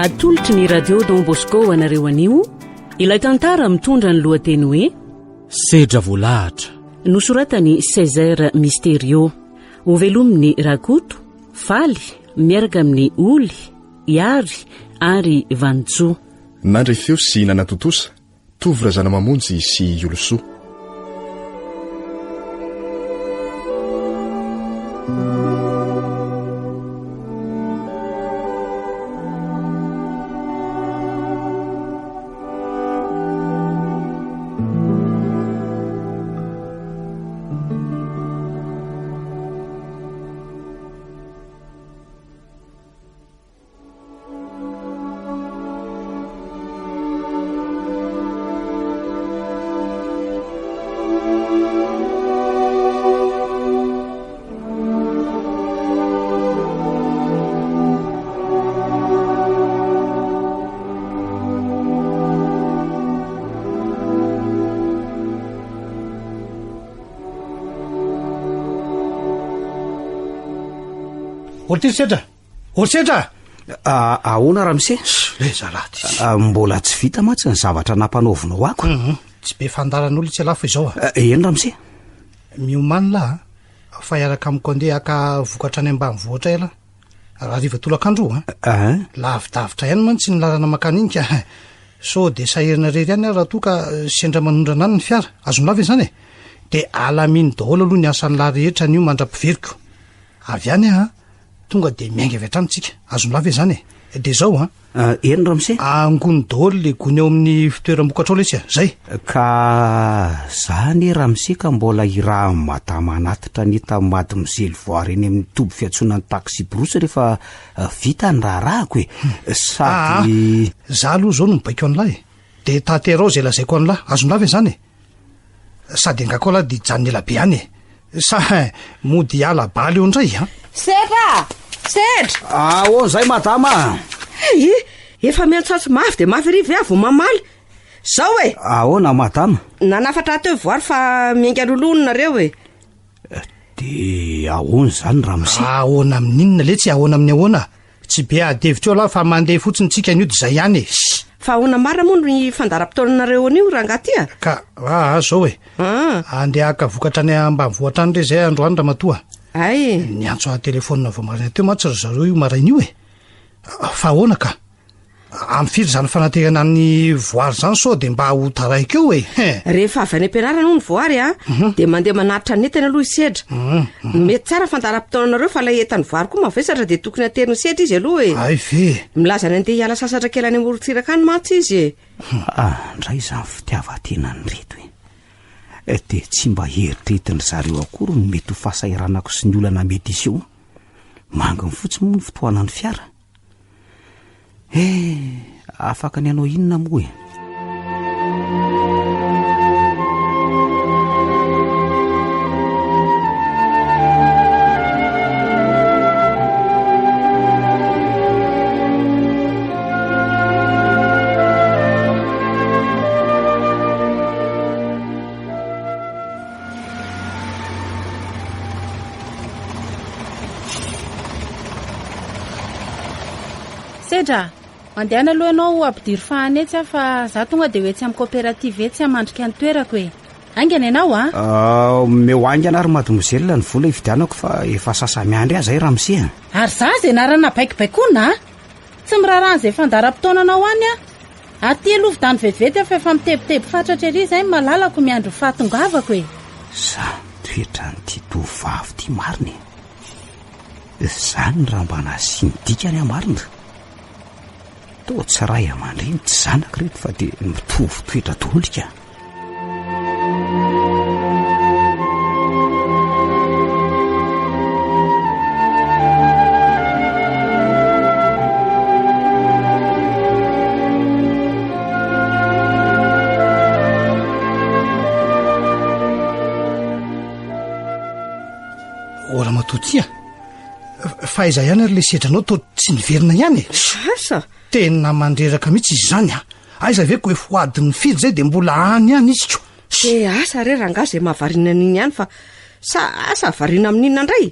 Atolotry ny Radio Don Bosco ho anareo anio ilay tantara mitondra ny lohateny hoe Sedra voalahatra. Nosoratan'i Césaire Mysterio. Hovelomin'i Rakoto, Faly, miaraka amin'i Oly, Ihary ary Vanintsoa. Nandre feo sy nanatontosa, Tovo Razanamamonjy sy Iolosoa. Ortisetra! Ortisetra! Ah, ahoana ramose? Le zalahy ty. Ah, mbola tsy vita mantsy ny zavatra nampanaovinao ako. Mhm. Tsy be fandaharan'olona tsy lafo izao a. Eh, eny ramose. Miomany lahy a, fa hiaraka amiko andeha haka vokatra any ambanivohitra ialahy. Raha hariva tolakandro io a. Lavidavitra ihany mantsy ny lalana mankany iny ka. Sao dia sahirana irery ihany aho raha toa ka sendra manondrana any ny fiara. Azonao ve izany e? Dia alamino daholo aloha ny asan'ny lahy rehetra anio mandra-piveriko. Avy any aho a, tonga dia miainga avy hatrany tsika. Azonao ve izany e? Dia izao a. Eny ramose. Angony daholo le gony ao amin'ny fitoeram-bokatrao lesy a, zay. Ka za anie ramose ka mbola irahan'i madama hanatitra ny entan'i mademoiselle Voary eny amin'ny toby fiantsoana ny taxi-brousse rehefa vita ny raharahako e. Sady. Aa, za aloha zao no mibaiko an'lah e. De tanterao zay lazaiko an'lah, azon'lah ve zany e? Sady angaha koa lah de hijanona ela be any e. Sa mody hiala bala eo indray an? Sedra! Sedra! Ahoana izay madama a? Hay! Efa miantsoantso mafy dia mafy ery ve aho vao mamaly? Zao e! Ahoana madama? Nanafatra ahy teo voary fa miainga loloha hono nareo e! Dia ahoana izany ramose? Ahoana amin'inona letsy, ahoana amin'ny ahoana? Tsy be ady hevitra eo lahy fa mandeha fotsiny tsika anio de zay ihany e! Ssy! Fa ahoana marina moa ny fandaharam-potoananareo anio rangahy ty a? Ka aa zao e! Andeha haka vokatra any ambanivohitra any re zay androany ramatoa a! Hay! Niantso ahy telefaonina vao maraina teo mantsy ry zareo io maraina io e! Fa ahoana ka? Amin'ny firy izany fanaterana ny voary izany sao dia mba ho taraiky eo e? He! Rehefa avy any am-pianarana hono ny voary a, dia mandeha manatitra ny entany aloha i Sedra. Mety tsara fandaharam-potoananareo fa ilay entan'ny voary koa mavesatra dia tokony haterin'i Sedra izy aloha e. Hay ve e! Milaza ny handeha hiala sasatra kely any amorontsiraka any mantsy izy e. Ah, ndray izany fitiavan-tenan'ireto e. Dia tsy mba eritreretin-dry zareo akory ny mety ho fahasahiranako sy ny olana mety hiseho. Manginy fotsiny moa ny fitohanan'ny fiara. Eh, afaka ny hanao inona moa e? Sedra, mandehana aloha ianao ampidiro fahana etsy aho fa za tonga dia ho etsy amin'ny coopérative etsy hamandrika ny toerako e. Haingana ianao a! Ah, omeo haingana ary mademoiselle ny vola hividianako fa efa sasa-miandry aho zay ramose a. Ary za izay narana baikobaikoana a! Tsy miraharaha an'izay fandaharam-potoananao any aho. Aty aloha vidano vetivety aho fa efa mitebiteby fatratra ery izay ny malalako miandry ny fahatongavako e! Zany toetran'ity tovovavy ity marina e! Zany raha mba nasiany dikany aho marina. Toa tsy ray aman-dreny tsy zanaka ireto fa dia mitovy toetra daholo ka. O ramatoa ty a! Fa aiza ihany ary le sedranao toa tsy niverina ihany e? Asa! Tena mandreraka mihitsy izy izany a! Aiza ve ko efa ho adin'ny firy izay dia mbola any ihany izy ko! Dia asa re rangahy izay mahavariana an'iny ihany fa sa asa variana amin'inona indray?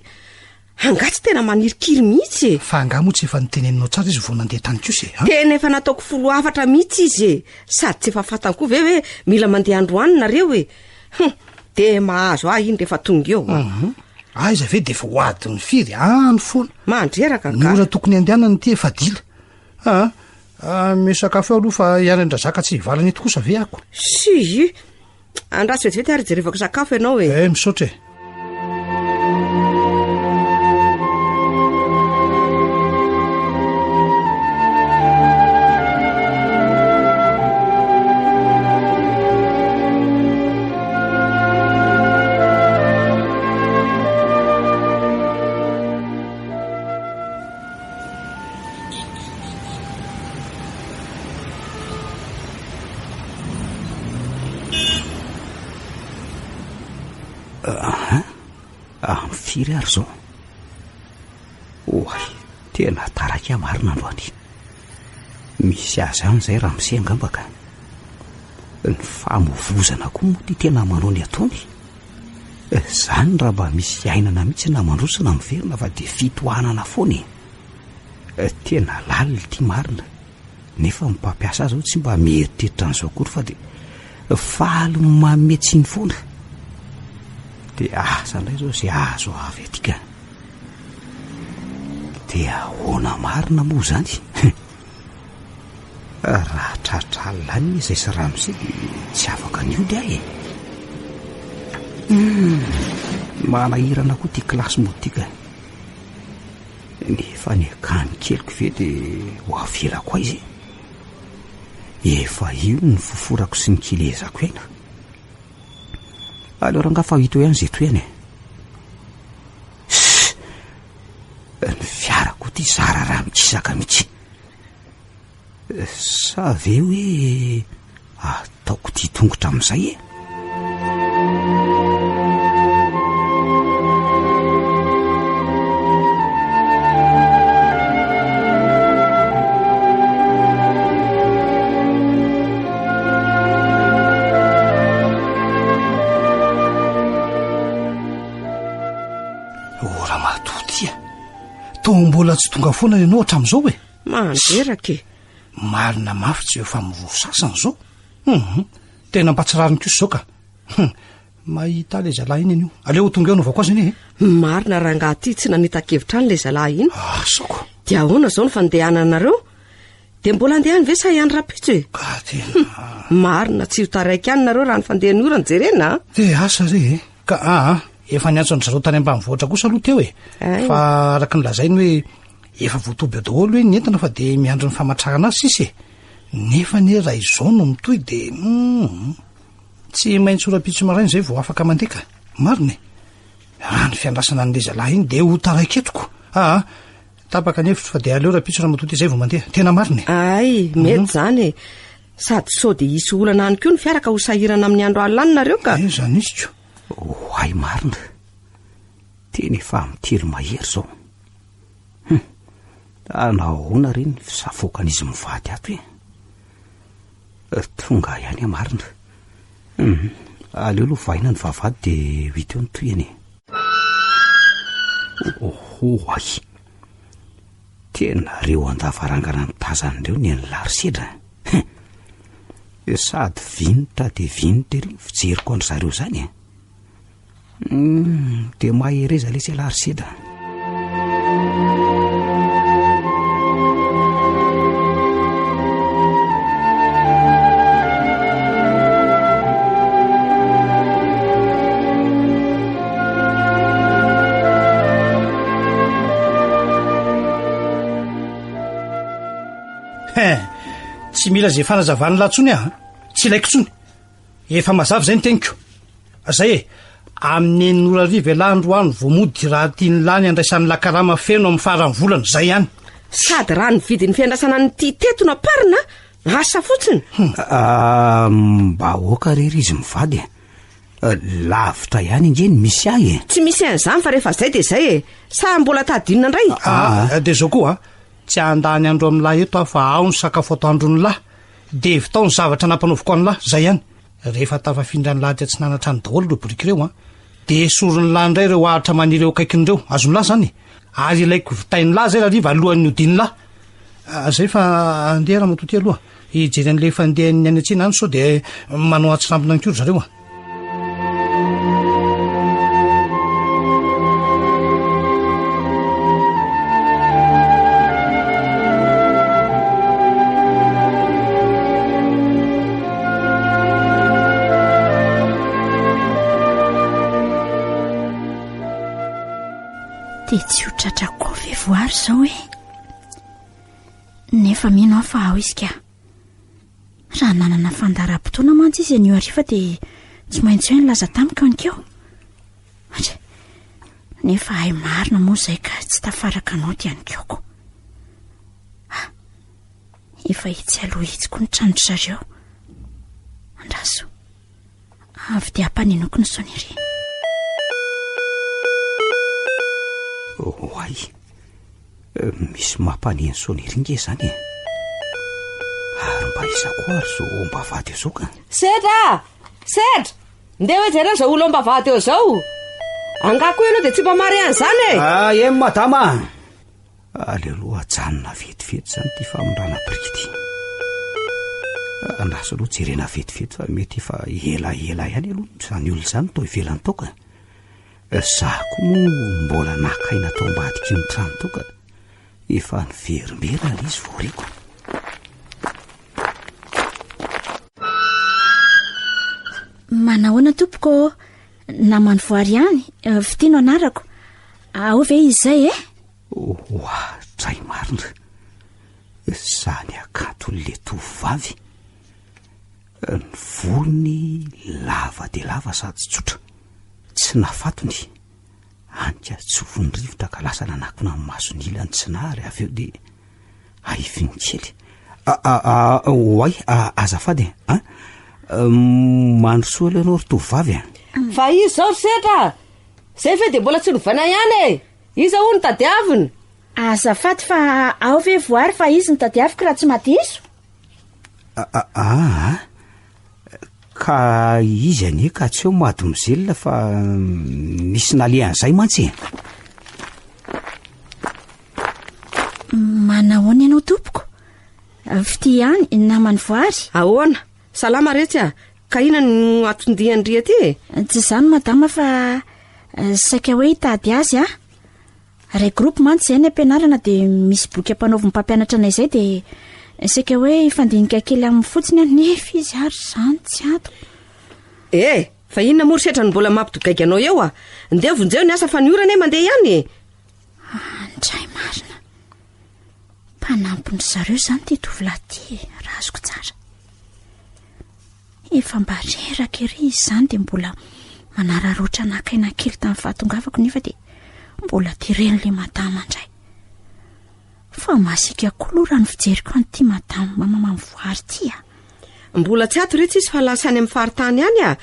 Angaha tsy tena manirikiry mihitsy e! Fa angaha moa tsy efa noteneninao tsara izy vao nandeha tany kosa e, an? Tena efa nataoko folo hafatra mihitsy izy e! Sady tsy efa fantany koa ve hoe mila mandeha androany nareo e! Hum! Dia mahazo ahy iny rehefa tonga eo a! Hum! Aiza ve dia efa ho adiny firy any foana! Mandreraka Ny ka! ora tokony handehanana ity efa dila. Aa! Ame sakafo eo aloha fa hiany an-dRazaka tsy hivalana eto kosa ve ako? Si! Andraso vetivety ary jerevako sakafo ianao e. Eh, misaotra e. Aha, amin'ny firy ary izao? Oay, tena taraiky aho marina androany. Misy azy any izay ramose angamba ka. Ny famovozana koa moa ity tena manao ny ataony. Izany raha mba misy iainana mihitsy na mandroso na miverina fa dia fitohanana foana e. Tena lalina ity marina. Nefa ny mpampiasa azy tsy mba mieritreritra an'izao akory fa dia faly manome tsiny foana. Dia asa indray izao izay azo avy aty ka. Dia ahoana marina moa izany? Raha tratra alina any izay sy ramose dia tsy afaka niody aho e. Hmm, manahirana koa ity kilasy mody ity ka. Nefa ny akany keliko ve dia ho avelako aiza e? Efa io ny nifoforako sy nikelezako aina. Aleo rangaha fa hita eo ihany izay tohiny e. Sss! Ny fiarako ity zara raha mikisaka mihitsy. Sa ve hoe ataoko tia tongotra amin'izay e? Oh, ramatoa ty a! Toa mbola tsy tonga foana ianao hatramin'izao e! Mandreraka e! Marina mafy tsy efa miroa sasany zao. Hum, tena mba tsy rariny kosa zao ka. Hum, mahita le zalahy iny anio. Aleo ho tonga eo anaovako azy anie e. Marina rangahy ty tsy nanita-kevitra any le zalahy iny. Ah, soko. Dia ahoana zao ny fandehananareo? Dia mbola handeha any ve sa hiandry rahampitso e? Ka tena. Marina tsy ho taraiky any nareo raha ny fandehan'ny ora no jerena a. Dia asa re e. Ka aa, efa niantso an-dry zareo tany ambanivohitra kosa aloha teo e. Fa araka ny lazainy hoe Efa voatoby eo daholo hoe ny entana fa dia miandry ny famatrarana azy sisa e! Nefa anie raha izao no mitohy dia humm! Tsy maintsy ho rahampitso maraina izay vao afaka mandeha ka! Marina e! Raha ny fiandrasana an'ilay zalahy iny dia ho taraiky eto ko! Aa! Tapaka ny hevitro fa dia aleo rahampitso ramatoa ity izay vao mandeha! Tena marina e! Ay, mety izany e! Sady sao dia hisy olana any koa ny fiara ka ho sahirana amin'ny andro alina any nareo ka! Eh, izany izy ko! Oay marina! Tena efa amin'ny telo mahery izao. Hum! Nahoana re ny fisafoakan'izy mivady ato e? Tonga ihany aho marina. Hum! Aleo aloha vahina ny vavahady dia ho hita eo ny tohiny e. Ohoay! Tena reo an-davarangana mitazana ireo ny an'i Larisedra. Hum! Sady vinitra dia vinitra ery ny fijeriko an-dry zareo izany e. Hum, dia mahereza lesy ialahy ry seda. Hein, tsy mila izay fanazavan'ny lahy intsony aho, tsy ilaiko intsony. Efa mazava izay ny teniko. Zay e! Amin'ny enina ora hariva ialahy androany vao mody raha tian'lah ny handraisan'lah karama feno amin'ny faran'ny volana. Zay ihany. Sady raha ny vidin'ny fiandrasana an'ity teto no amparina, asa fotsiny. Ah, mba aoka re ry izy mivady e. Lavitra ihany ange ny misy ahy e. Tsy misy an'izany fa rehefa zay dia zay e. Sa mbola tady inona indray? Ah, dia zao koa, tsy handany andro amin'lah eto aho fa ao ny sakafo atoandron'lah. Dia vitao ny zavatra nampanaoviko an'lah, zay ihany. Rehefa tafafindran'lah aty atsinanana hatrany daholo ireo biriky ireo an, dia esorin'lah indray ireo ahitra maniry eo akaikiny ireo, azon'lah zany e. Ary ilaiko vitain'lah zay rahariva alohan'ny hodian'lah. Ah, zay fa andeha ramatoa ty aloha hijery an'ilay fandehan'ny any an-tsena any sao dia manao atsirambina any koa ry zareo a. Dia tsy ho tratra koa ve voary izao e? Nefa mino aho fa ao izy ka. Raha nanana fandaharam-potoana mantsy izy anio hariva dia tsy maintsy hoe nilaza tamiko anikeo. Atra, nefa hay marina moa izay ka tsy tafaraka anao ty anikeoko. Ah, efa itsy aloha itsy koa ny tranon-dry zareo. Andraso. Avy dia ampanenoiko ny sonnerie. Oay, misy mampaneno sonnerie nge izany e. Ary mba iza koa ary izao ao am-bavahady eo izao ka? Sedra! Sedra! Ndeha hoe jereo izao olona ao am-bavahady eo izao. Angaha koa ianao dia tsy mba mahare an'izany e? Ah, eny madama! Aleo aloha ajanona vetivety izany ity famindrana biriky ity. Andraso aloha jerena vetivety fa mety efa elaela ihany aloha izany olona izany tao ivelany tao ka. Za koa moa mbola naka aina tao ambadiky ny trano tao ka. Efa niverimberina ilay izy vao reko. Manahoana tompoko ô? Naman'i Voary ihany, Fitia no anarako. Ao ve izy izay e? Oadray marina! Izany hakanton'ilay tovovavy. Ny volony lava dia lava sady tsotra. Tsy nafatony. Hany ka tsofin'ny rivotra ka lasa nanakona ny masony ilany tsy nahary avy eo dia ahifiny kely. Oay, azafady e! An? Mandrosoa aloha ianao ry tovovavy a! Fa iza izao ry Setra? Zay ve dia mbola tsy novaina ihany e! Iza hono tadiavina? Azafady fa ao ve voary fa izy no tadiaviko raha tsy madiso? Aa, ka izy anie ka tsy eo mademoiselle fa nisy nalehan'izay mantsy e. Manahoana ianao tompoko? Fitia ihany, naman'i Voary. Ahoana? Salama retsy a! Ka inona no atondian-dry aty e? Tsy izany madama fa saika hoe hitady azy aho. Ray groupe mantsy izay any am-pianarana dia misy boky ampanaovin'ny mpampianatra anay izay dia saika hoe hifandinika kely aminy fotsiny aho nefa izy ary izany tsy ato. Eh! Fa inona moa ry setra no mbola mampidogaiga anao eo a? Ndeha vonjeo ny asa fa ny ora anie mandeha ihany e! Andray marina. Mpanampin-dry zareo izany ity tovolahy ity e, raha azoko tsara. Efa mba reraka ery izy izany dia mbola manararaotra naka aina kely tamin'ny fahatongavako nefa dia mbola teren'ilay madama indray. Fa masiaka koa aloha raha ny fijeriko an'ity madama mamamivoary ity a. Mbola tsy ato re tsisy fa lasa any amin'ny faritany any a.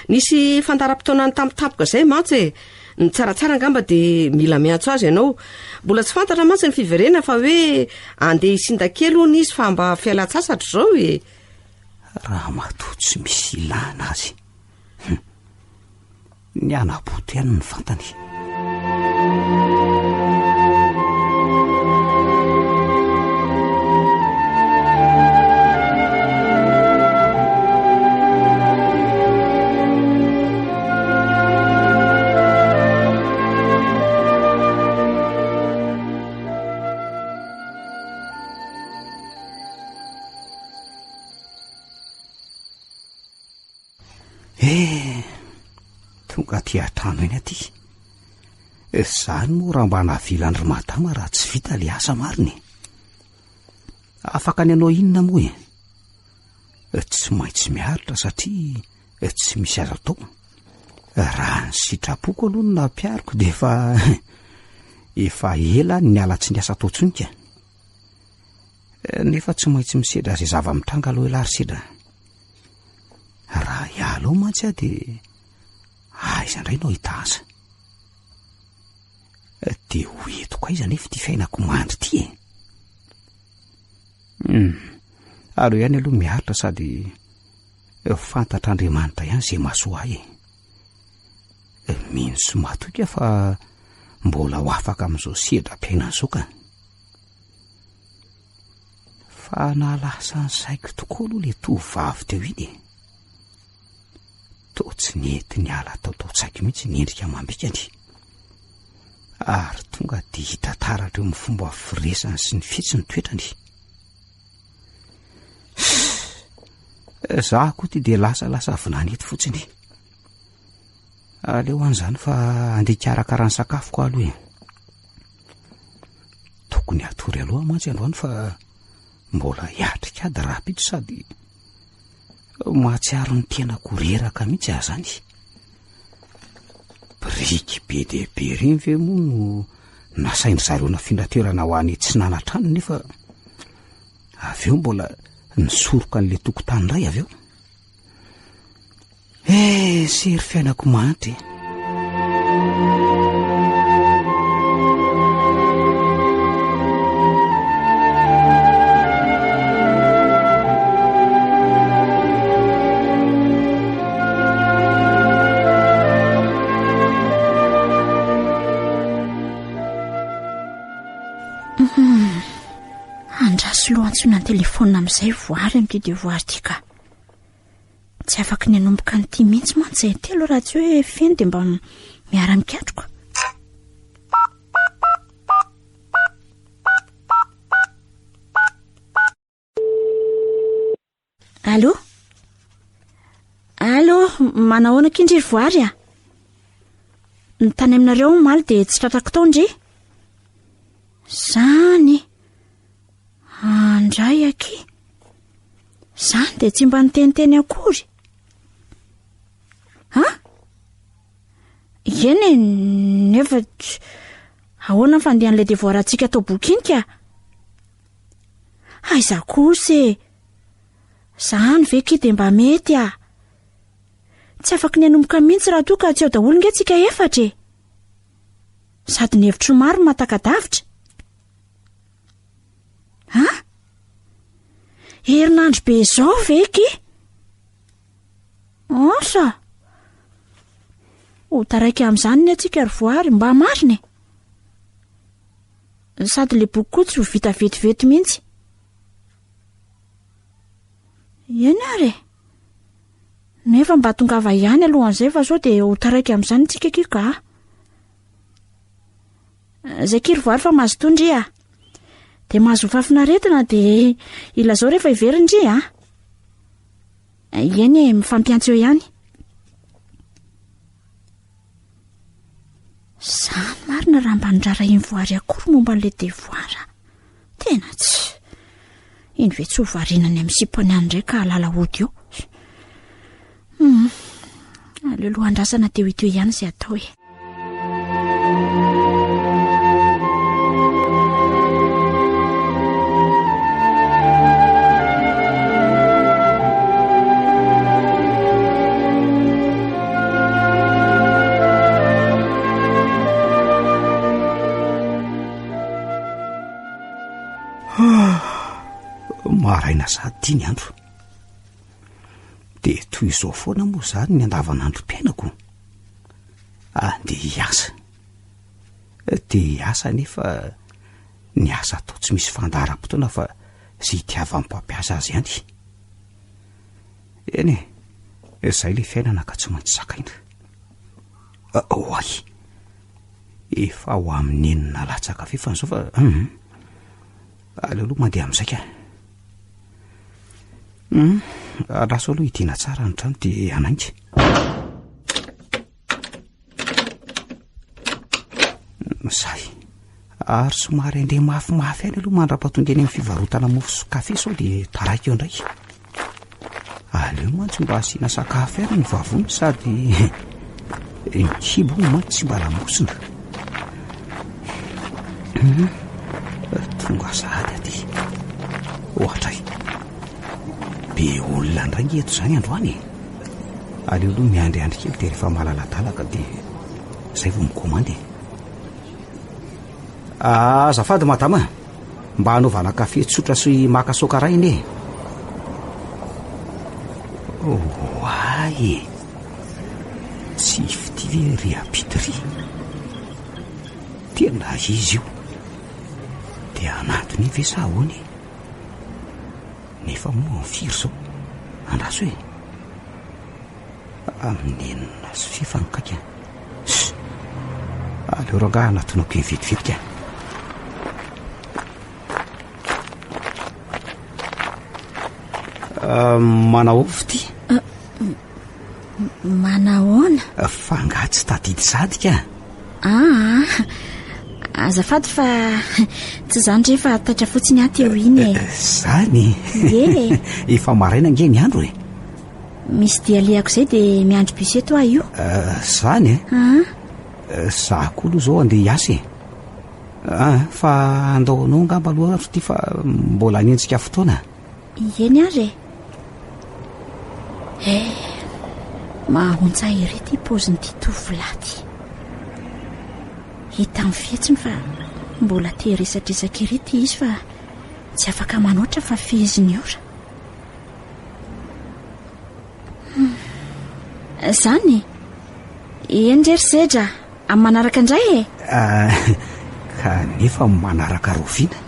Nisy fandaharam-potoana nitampotampoka izay mantsy e. Ny tsaratsara angamba dia mila miantso azy ianao. Mbola tsy fantatra mantsy ny fiverenany fa hoe andeha hisinda kely hono izy fa mba fialan-tsasatra izao e. Ramatoa tsy misy ilana azy. Hum. Ny anaboto ihany no fantany. Eh, tonga aty an-trano eny aty. Izany moa raha mba navelan-dry madama raha tsy vita le asa marina e. Afaka ny hanao inona moa e? Tsy maintsy miaritra satria tsy misy azo atao. Raha ny sitrapoko aloha no nampihariko dia efa efa ela ny niala tsy niasa tao intsony ka. Nefa tsy maintsy misedra izay zava-mitranga aloha ialahy ry sedra. Raha hiala ao mantsy aho dia aiza indray no hahita asa? Dia ho entiko aiza anefa ity fiainako mandry ity e? Hmm. Aleo ihany aloha miaritra sady fantatr'Andriamanitra ihany izay mahasoa ahy e. Mino sy matoky aho fa. mbola ho afaka amin'izao sedram-piainana izao ka. Fa nahalasa ny saiko tokoa aloha ilay tovovavy teo iny e. Toa tsy nety niala tao tao-tsaiko mihitsy ny endrika amam-bikany. Ary tonga dia hita taratra eo amin'ny fomba firesany sy ny fihetsiny ny toetrany. Za koa ty dia lasalasa vinany eto fotsiny. Aleo any izany fa andeha hikarakara ny sakafoko aloha e. Tokony hatory aloha mantsy androany fa mbola hiatrika ady rahampitso sady mahatsiaro ny tenako reraka mihitsy aho izany. Biriky be dia be ireny ve moa no nasain-dry zareo nafindra toerana ho any Atsinanana trano nefa avy eo mbola nisoroka an'ilay tokotany indray avy eo. Eh, sery fiainako mahantra e. Andraso loha antsoina an-telefaonina amin'izay voary amin'ity devoir ity ka. Tsy afaky ny hanomboka an'ity mihitsy mantsy izay telo raha tsy hoe feno dia mba miara-mikatroka. Allô? Allô, manahoana akia ndry ry Voary a? Ny tany aminareo omaly dia tsy tratrako tao ndry. Zany. Andray akia. Zany dia tsy mba niteniteny akory. Ha? Eny e, nefa ahoana ny fandehan'ilay devoir-ntsika tao boky iny ka? Aiza kosa e! Zany ve ki dia mba mety ah! Tsy afaky ny hanomboka mihitsy raha toa ka tsy ao daholo nge tsika efatra e! Sady ny hevitry ny maro no mahataka-davitra. Ha? Herinandro be izao ve ki? Asa! Ho taraiky amin'izany ny antsika ry voary, mba marina e! Sady le boky koa tsy ho vita vetivety mihitsy. Eny ary e! Nefa mba tongava ihany alohan'izay fa sao dia ho taraiky amin'izany tsika akia ka. Zay kiry voary fa mazotoa ndry a. Dia mahazo fafinaretina dia ilazao rehefa hiverina ndry a. Eny e, mifampiantso eo ihany. Zany marina raha mba nirarahin'i Voary akory momba an'ilay devoir. Tena tsy. Iny ve tsy ho variana any amin'ny sipany any indray ka halala hody eo. Hmm. Aleo aloha andrasana teo ito ihany izay atao e. Maraina sady ity ny andro. Dia toy izao foana moa izany ny andavanandrom-piainako. Andeha hiasa. Te hiasa anefa ny asa atao tsy misy fandaharam-potoana fa izay itiavan'ny mpampiasa azy ihany. Eny e, izay ilay fiainana ka tsy maintsy zakaina. Oay, efa ho amin'ny enina latsaka fefany izao fa hum, aleo aloha mandeha amin'izay ka. Hum, lasa aloha hidiana tsara ny trano dia hanainga. Zay. Ary somary andeha mafimafy ihany aloha mandra-pahatonga eny amin'ny fivarotana mofo sy kafe sao dia taraiky eo indray. Aleo mantsy mba asiana sakafo ihany ny vavony sady ny kibo hono mantsy tsy mba lamosina. Hmm. Tonga sahady aty. Ohatray. Be olona indray nge eto izany androany e. Aleo aloha miandriandry kely dia rehefa malaladalaka dia zay vao mikomandy e. Azafady madama, mba hanaovana kafe tsotra sy maka sokaray anie e. Oay e! Tsy fitia ve ry Apitry? Tena izy io. Dia hanantona iny ve sa ahoana e? Nefa moa amin'ny firy izao? Andraso e! Amin'ny enina sy fefany kaika. Ss! Aleo rangahy hanatonako iny vetivety ka. Ah, manahoana fitia? Ah, manahoana? Fa angaha tsy tadidy sady ka? Aa, ah, azafady fa tsy izany re fa taitra fotsiny aho teo iny e. Zany? Ie. Efa maraina ange ny andro e. Misy dia alehako izay dia miandry bus eto aho io. Zany e? Aa. Za koa aloha izao andeha hiasa e. Ah, fa andao anao angamba aloha ry fitia fa mbola hanenjika fotoana. Eny ary e. Eh, mahaontsa ery ity paozin'ity tovolahy ity. Hita amin'ny fihetsiny fa mbola te hiresadresaka ery ity izy fa tsy afaka manoatra fa fehezin'ny ora. Hmm. Zany e. Eny re ry Sedra, amin'ny manaraka indray e. Ah, ka nefa manaraka rahoviana?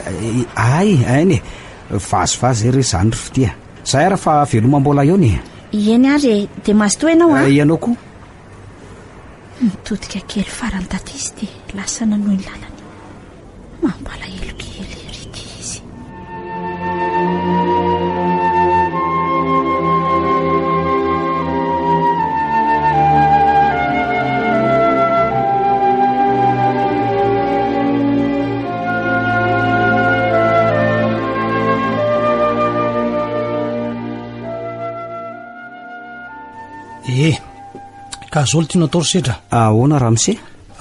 Eh, ay, ainy e. Vazivazy zay re zany ry fitia. Zay ara fa veloma mbola eo ny. Eny ary e, dia mazotoa ianao a. Eh, ianao koa. Nitodika kely farany taty izy dia lasa nanohy ny lalany. Mampalahelo kely ery ity izy. Ee, ka zao lo tianao atao ry sedra. Ahoana ramose?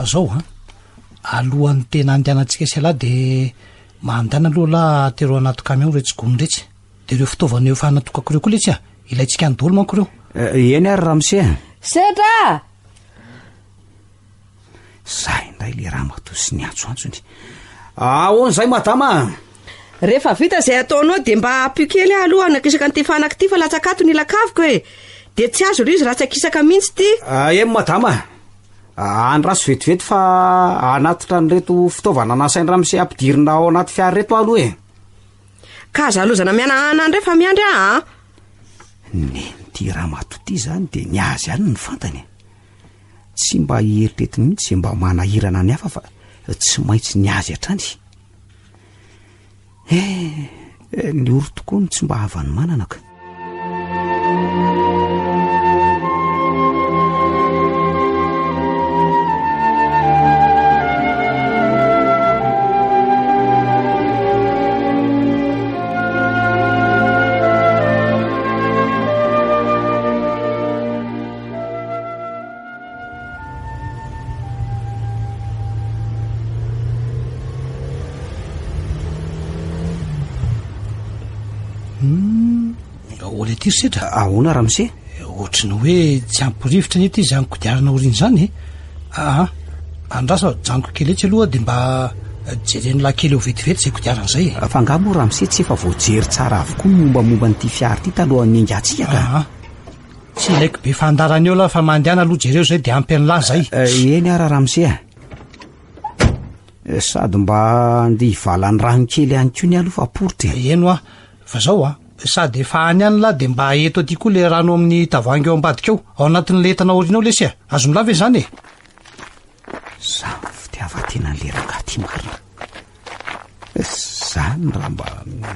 Zao an. Alohan'ny tena handehanantsika sy ialahy dia mandana aloha lahy atero anaty camion iretsy gony iretsy. Dia ireo fitaovana efa natokako ireo koa letsy a! Ilaintsika any daholo manko ireo. Eh, eny ary ramose a! Sedra a! Za indray le ramatoa sy ny antsoantsony. Ahoana izay madama a? Rehefa vita izay ataonao dia mba ampio kely aho aloha hanakisaka an'ity fanaka ity fa latsaka ato ny lakaviko e! Dia tsy azo ry izy raha tsy akisaka mihitsy ity. Ah, eny madama a! Andraso vetivety fa hanatitra an'ireto fitaovana nasain'i ramose ampidirina ao anaty fiara ireto aho aloha e. Ka aza alozana mihanahana indray fa miandry aho a! Nen'ity ramatoa ity izany dia ny azy ihany no fantany e. Tsy mba eritreretiny mihitsy izay mba manahirana ny hafa fa tsy maintsy ny azy hatrany. Eh, ny ory tokoa no tsy mba havan'ny manana ka. Hum, ahoana ity ry setra? Ahoana ramose? Ohatry ny hoe tsy ampy rivotra anie ity izany kodiarana aoriana izany e. Aa, andraso ajanoko kely etsy aloha dia mba jeren'ny lahy kely eo vetivety izay kodiarana izay e. Fa angaha moa ramose tsy efa voajery tsara avokoa ny mombamomba an'ity fiara ity talohan'ny niaingantsika ka? Aa. Tsy ilaiko be fandaharana eo lah fa mandehana aloha jereo zay de ampy an'lah zay. Eh, eny ara ramose a. Eh, sady mba andeha hivalan'ny rano kely ihany koa ny aloha fa poritra e. Eny hoa, fa zao a, sady efa any ihany lah de mba eto aty koa le rano amin'ny tavoahangy ao ambadika ao, ao anatin'le entana aoriana ao lesy a, azon'lah ve zany e? Zany fitiavan-tenan'le rangahy ty marina. Zany raha mba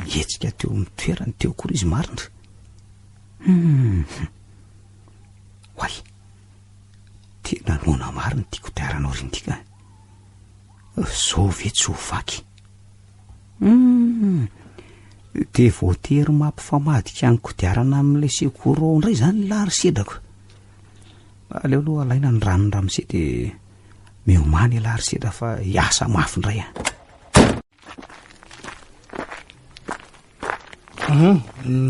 mihetsika teo amin'ny toerany teo akory izy marina. Hum. Oay. Tena noana marina ity kodiarana aoriana ity ka. Zao ve tsy ho vaky? Hum. Dia voatery mampifamadika ny kodiarana amin'ilay secours ao indray izany lahy ry sedrako. Aleo aloha alaina ny ranon'i ramose dia miomàna ialahy ry sedra fa hiasa mafy indray aho. Hum,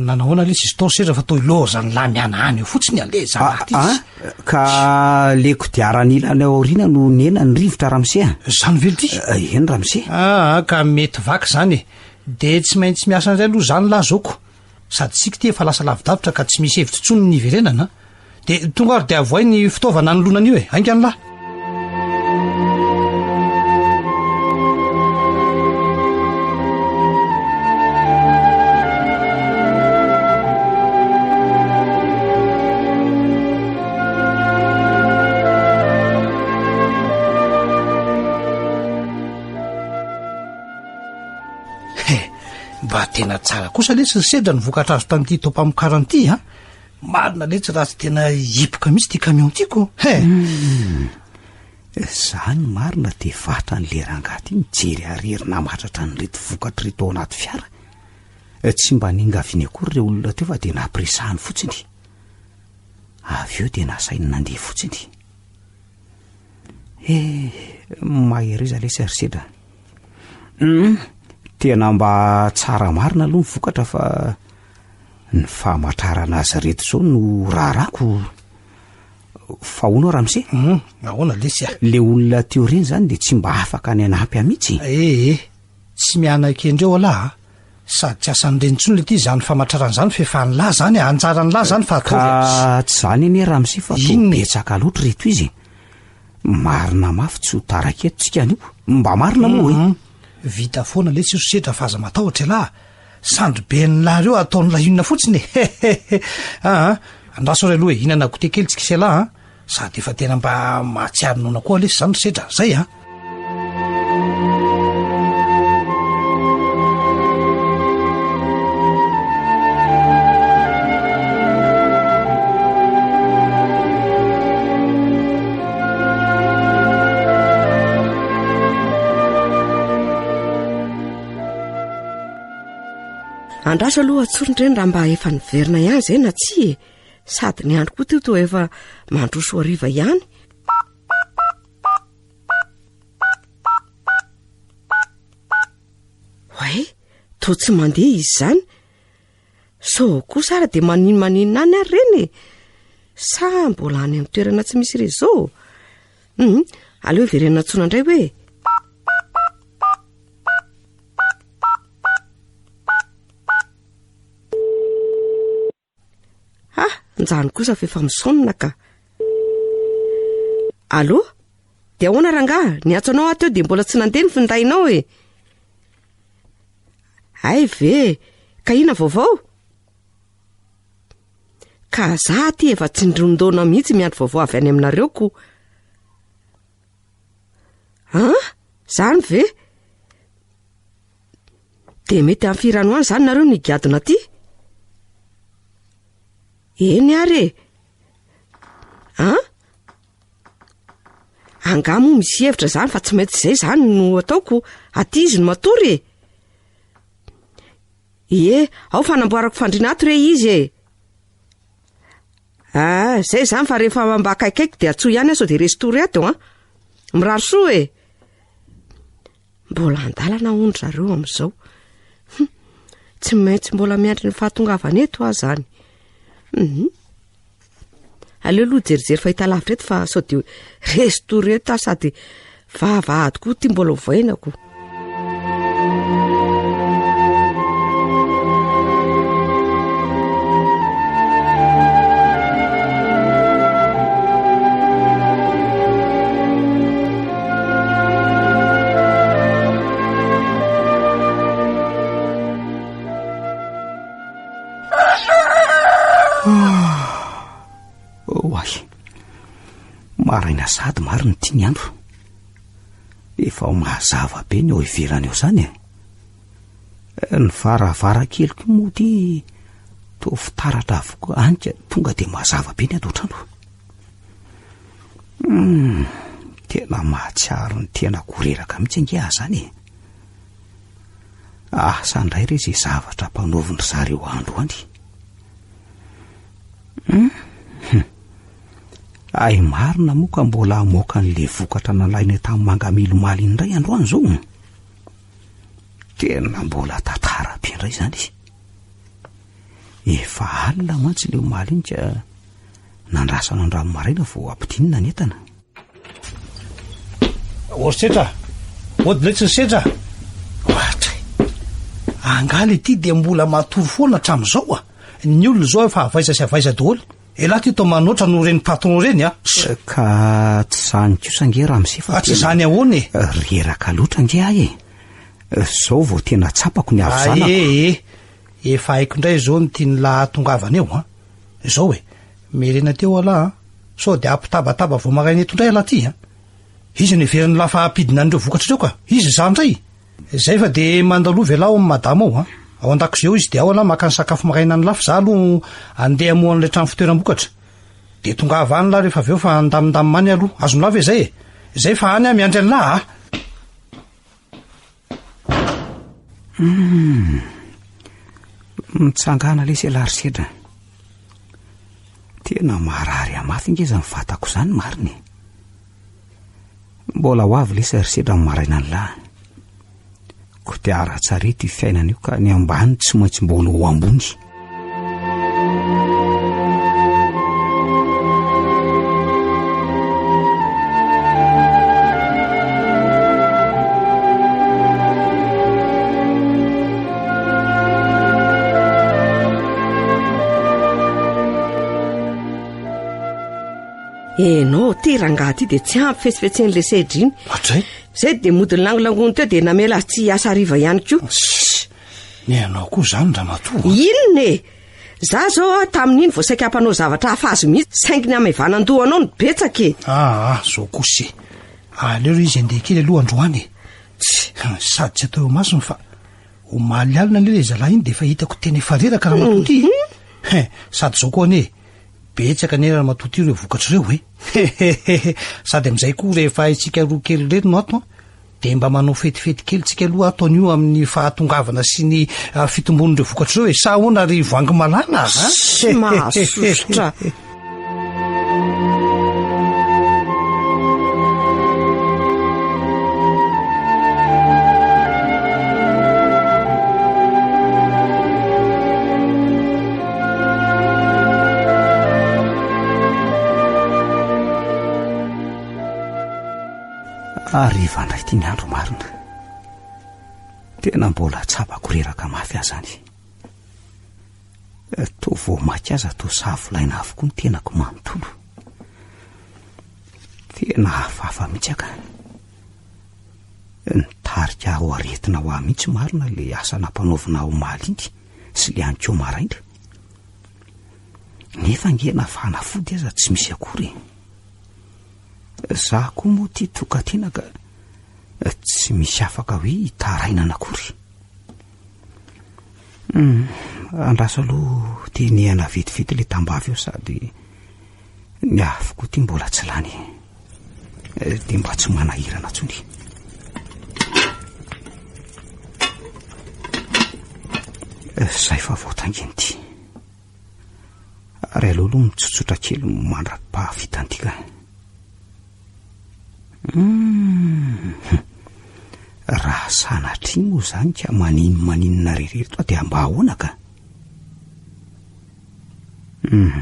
nanahoana lesy izy tao seza fa toy loza ny lahy mihanahana eo fotsiny aleha zalahy ty Ah, ah, ka le kodiaran'ilany ao aoriana no nena ny rivotra ramose a. Zany ve ty? Eh, eny ramose. Ah, ah, ka mety vaky zany e. De tsy maintsy miasa indray aloha zany lahy zoko. Sady tsika ty efa lasa lavidavitra ka tsy misy hevitra intsony ny hiverenana. De tonga ary de avoay ny fitaovana anoloana an'io e. Haingana lahy. Mba tena tsara kosa letsy ry sedra ny vokatra azo tamin'ity taom-pamokarana ity a! Marina letsy raha tsy tena hipoka mihitsy ity camion ity ko! He! Hum! Zany marina de vatran'le rangahy ty mijery arery namatratra an'ireto vokatra ireto ao anaty fiara. Tsy mba niangaviany akory ireo olona teo fa de nampiresahany fotsiny. Avy eo de nasainy nandeha fotsiny. Eh, mahereza lesy ry sedra. Hum, tena mba tsara marina aloha ny vokatra fa ny famatrarana azy ireto izao no raharako. Fa hono aho ramose? Hum, ahoana lesy a? Le olona teo ireny zany de tsy mba afaka ny hanampy ahy mihitsy. Eh eh, tsy mianaka endreo alah a! Sady tsy asan'ireny intsony le ty izany famatrarana izany f'efa an'lah zany e, anjaran'lah zany fa ataovy a! Ka tsy zany anie ramose fa toa betsaka loatra ireto izy e! Marina mafy tsy ho taraiky eto tsika anio, mba marina moa e! Hum, vita foana letsy ry sedra fa aza matahotra ialahy a! Sandry ben'lah reo ataon'lah inona fotsiny e! Hehehe! Aa, andraso ary aloha e, hihinana goûter kely tsika sy ialahy a! Sady efa tena mba mahatsiaro noana koa lesy zany ry sedra, zay a! Andraso aloha atsoriny ireny raha mba efa niverina ihany izay na tsia e! Sady ny andro koa teo toa efa mandroso hariva ihany. Oay, toa tsy mandeha izy izany. Sao kosa ary dia maninomaninona any ary ireny e? Sa mbola any amin'ny toerana tsy misy réseau? Hum, aleo hiverenana antsoina indray hoe. Ha, njany kosa fa efa misaonina ka. Allô? Dia ahoana rangaha? Niantso anao aho teo dia mbola tsy nandeha ny findainao e. Hay ve? Ka inona vaovao? Ka za aty efa tsindrin-daona mihitsy miandry vaovao avy any aminareo ko. An? Zany ve? Dia mety amin'ny firy any ho any izany nareo no higadona aty? Eny ary e! An? Angaha moa misy hevitra izany fa tsy maintsy izay izany no ataoko, aty izy no matory e! Ie, ao fanamboarako fandriana ato re izy e! Ah, izay izany fa rehefa mba akaikaiky dia antsoy ihany aho sao dia resy tory ato an! Mirary soa e! Mbola an-dalana hono ry zareo amin'izao. Hum, tsy maintsy mbola miandry ny fahatongavany eto aho izany. Mhm. Aleo aloha jerijery fahitalavitra eto fa sao dia resy tory eto aho sady vavahady koa ity mbola hovainako. Oay, maraina sady marina ity ny andro. Efa ho mazava be ny ao ivelany ao izany e. Ny varavarankely koa moa ity toa fitaratra avokoa any ka tonga dia mazava be ny ato an-trano. Hum, tena mahatsiaro ny tenako ho reraka mihitsy ange aho izany e. Asa indray re izay zavatra ampanaovin-dry zareo androany. Hum, hum. Hay marina moa ka mbola hamoaka an'ilay vokatra nalainay tamin'ny mangamily omaly iny indray androany izao. Tena mbola tantara be indray izany. Efa alina mantsy ilay omaly iny ka nandrasana androany maraina vao ampidinina ny entana. Orisetra! Ody letsy ny setra! Ohatra e! Angaha le ty dia mbola matory foana hatramin'izao a! Ny olona izao efa avaiza sy avaiza daholo. Elah ty toa manoatra noho ireny patron ireny a! Ka tsy izany kosa ange ramose fa Fa tsy izany ahoana e? Reraka loatra ange aho e! Izao vao tena tsapako ny havizanako. Ae e! Efa haiko indray izao ny tian'lah hahatongavana eo an! Izao e! Miherena teo alah an! Sao dia hampitabataba vao maraina eto indray alah ty an! Iza no heverin'lah fa hampidina an'ireo vokatra ireo ka! Iza izany indray? Izay fa dia mandalova ialahy ao amin'i madama ao an! Ao an-dakozia ao izy dia ao ialahy maka ny sakafo maraina an'lah fa za aloha andeha hamoha an'ilay trano fitoeram-bokatra. Dia tongava any lah rehefa avy eo fa andamindamina any aloha. Azon'lah ve izay e? Izay fa any aho miandry an'lah a! Hum. Mitsangàna lesy ialahy ry sedra. Tena marary ahy mafy ange izany vatako izany marina e. Mbola ho avy lesy ry sedra ny marainan'lah. Kodiaran-tsarety io fiainana io ka ny ambany tsy maintsy mbola ho ambony. Enao ty rangahy ty dia tsy ampy fetsifetsen'le sedra iny. Hatray? Zay dia mody nilangolangony teo dia namela azy tsy hiasa hariva ihany koa. Sss! Ny anao koa izany ramatoa a! Inona e? Za zao a tamin'iny vao saika hampanao zavatra hafa azy mihitsy saingy ny hamaivanan-dohanao no betsaka e! Aa, zao kosa e! Aleo re izy handeha kely aloha androany e! Tsia, sady tsy atao eo imasony fa omaly alina anie ilay zalahy iny dia efa hitako tena efa reraka ramatoa ty e! He, sady zao koa anie e! Betsaka anie ramatoa ty ireo vokatra ireo e! Hehehehe, sady amin'izay koa rehefa isika roa kely ireto no ato an, dia mba manao fetifety kely tsika aloha ato anio amin'ny fahatongavana sy ny fitombon'ireo vokatra ireo e! Sa ahoana ry Voahangy malala a? Tsy mahasosotra. Hariva indray ity ny andro marina. Tena mbola tsapako reraka mafy aho izany. Toa vao maika aza toa savolaina avokoa ny tenako manontolo. Tena hafahafa mihitsy aka. Nitarika ho aretina ho ahy mihitsy marina ilay asa nampanaovina ahy omaly iny sy ilay ankeo maraina. Nefa ange na fanafody aza tsy misy akory e. Za koa moa ity tokan-tena ka tsy misy afaka hoe hitarainana akory. Hum, andraso aloha tenehana vetivety ilay tambavy eo sady ny afo koa ity mbola tsy lany. Dia mba tsy manahirana intsony. Zay fa voataingina ity. Ary aleo aloha mitsotsotra kely mandra-pahavitan'ity ka. Hum, raha sanatria moa izany ka maninomaninona rery eto aho dia mba ahoana ka? Hum,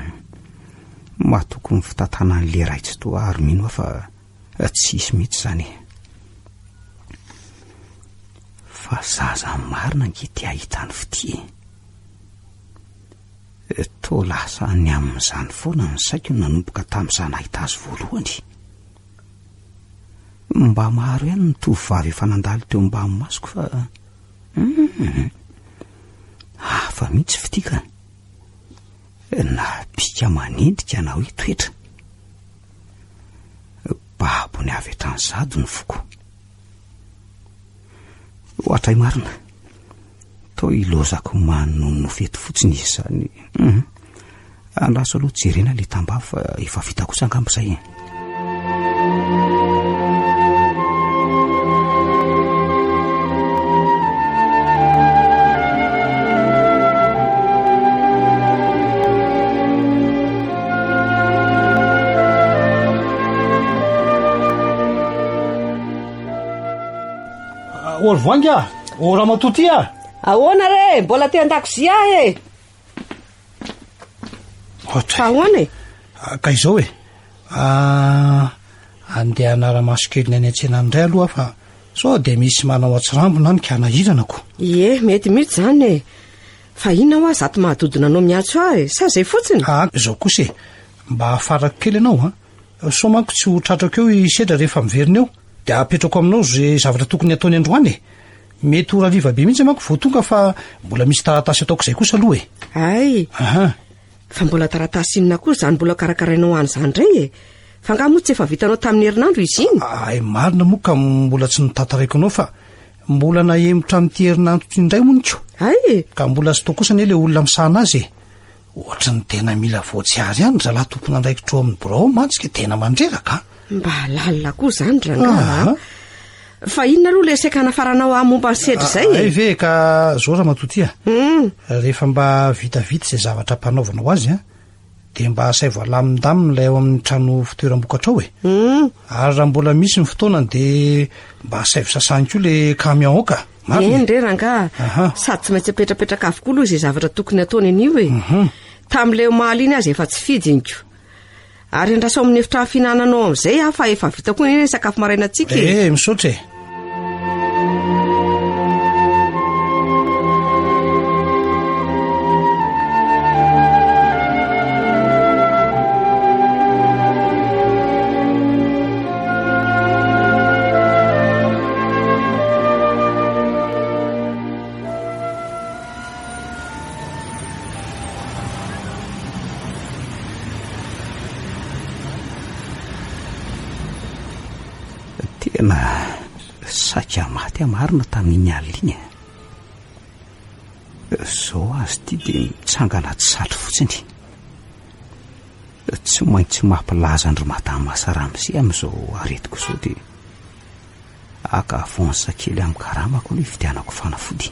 matoky ny fitantanan'ilay ray tsy toa ary mino aho fa tsy hisy mihitsy izany e. Fa zaza marina ange te hahita ny fitia e. Toa lasa any amin'izany foana ny saiko nanomboka tamin'izaho nahita azy voalohany. Mba maro ihany ny tovovavy efa nandalo teo ambany masoko fa hum, hafa mihitsy fitia ka. Na bika manendrika na hoe toetra. Babony avy hatrany sady ny foko. Ohatray marina. Toa ilaozako manonofy eto fotsiny izy izany. Hum. Andraso aloha jerena ilay tambavy fa efa vita kosa angamba izay e. Ô ry Voahangy a! Ô ramatoa ty a! Ahoana re? Mbola te an-dakozia aho e! Ohatra. Fa ahoana e? Ah, ka izao e. Ah, andeha hanara-maso kely ny any an-tsena any indray aloha fa sao dia misy manao atsirambina any ka hanahirana ko. Ie, mety mihitsy izany e. Fa inona hoa zato mahadodona anao miantso ahy e? Sa izay fotsiny? Ah, izao kosa e. Mba afarako kely ianao an. Sao manko tsy ho tratrako eo i Sedra rehefa miverina eo. Dia apetrako aminao izay zavatra tokony hataony androany e. Mety ho hariva be mihitsy manko vao tonga fa mbola misy taratasy ataoko izay kosa aloha e. Hay! Aha. Fa mbola taratasy inona koa izany mbola karakarainao any izany indray e? Fa angaha moa tsy efa vitanao tamin'ny herinandro izy iny? Hay marina moa ka mbola tsy notantaraiko anao fa mbola nahemotra amin'ity herinandro ity indray hono ko. Hay e! Ka mbola tsy tao kosa anie ilay olona misahana azy e! Ohatry ny tena mila voatsiary ihany ry zalahy tompon'andraikitra ao amin'ny birao ao mantsy ka tena mandreraka a! Mba lalina koa izany rangaha a! Fa inona aloha ilay saika hanafaranao ahy momba ny sedra izay e? Hay ve ka zao ramatoa ty a! Rehefa mba vitavita izay zavatra ampanaovanao azy a, dia mba asaivo alamindamina ilay ao amin'ny trano fitoeram-bokatra ao e! Ary raha mbola misy ny fotoanany dia mba asaivo sasany koa ilay camion ao ka! Marina e? Eny re rangaha, sady tsy maintsy apetrapetraka avokoa aloha izay zavatra tokony hataony anio e! Tamin'ilay omaly iny aza efa tsy fidiniko. Ary andraso ao amin'ny efitrano fihinananao amin'izay aho fa efa vita koa anie ny sakafo marainantsika e! Eh, misaotra e! Tena saika maty aho marina tamin'iny alina iny e. Zao azy ity dia mitsangana tsy satry fotsiny. Tsy maintsy mampilaza an-dry Madama sy Ramose amin'izao aretiko izao dia haka avance kely amin'ny karamako aloha hividianako fanafody.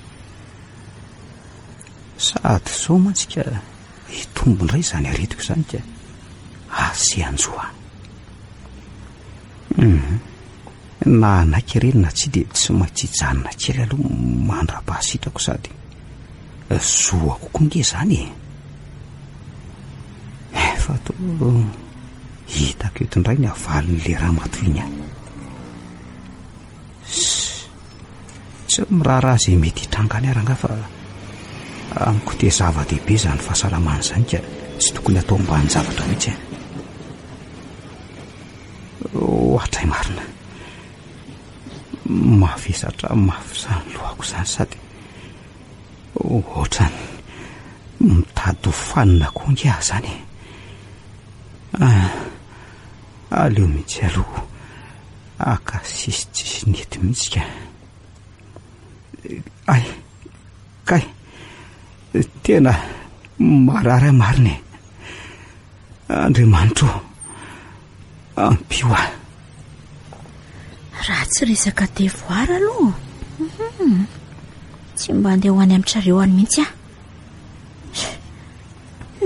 Sady izao mantsy ka hitombo indray izany aretiko izany ka asa hanjo ahy. Hum, na hanaiky ireny na tsia dia tsy maintsy hijanona kely aloha mandra-pahasitrako sady zoako koa nge izany e. Fa toa hitako eto indray ny havalin'ilay ramatoa iny ahy. Tsy miraharaha izay mety hitranga any aho rangahy fa amiko dia zava-dehibe izany fahasalamana izany ka tsy tokony atao ambanin-javatra mihitsy e. Ohatray marina. Mavesatra mafy izany lohako izany sady ohatran'ny mitady ho fanina koa ange aho izany e. Ah, aleo mihitsy aloha haka sisitsisiny eto mihitsy ka. Ay, kay, tena marary aho marina e. Andriamanitro ô, ampio ahy. Raha tsy resaka devoir aloha, hum, tsy mba andeha ho any amin-drareo any mihitsy aho.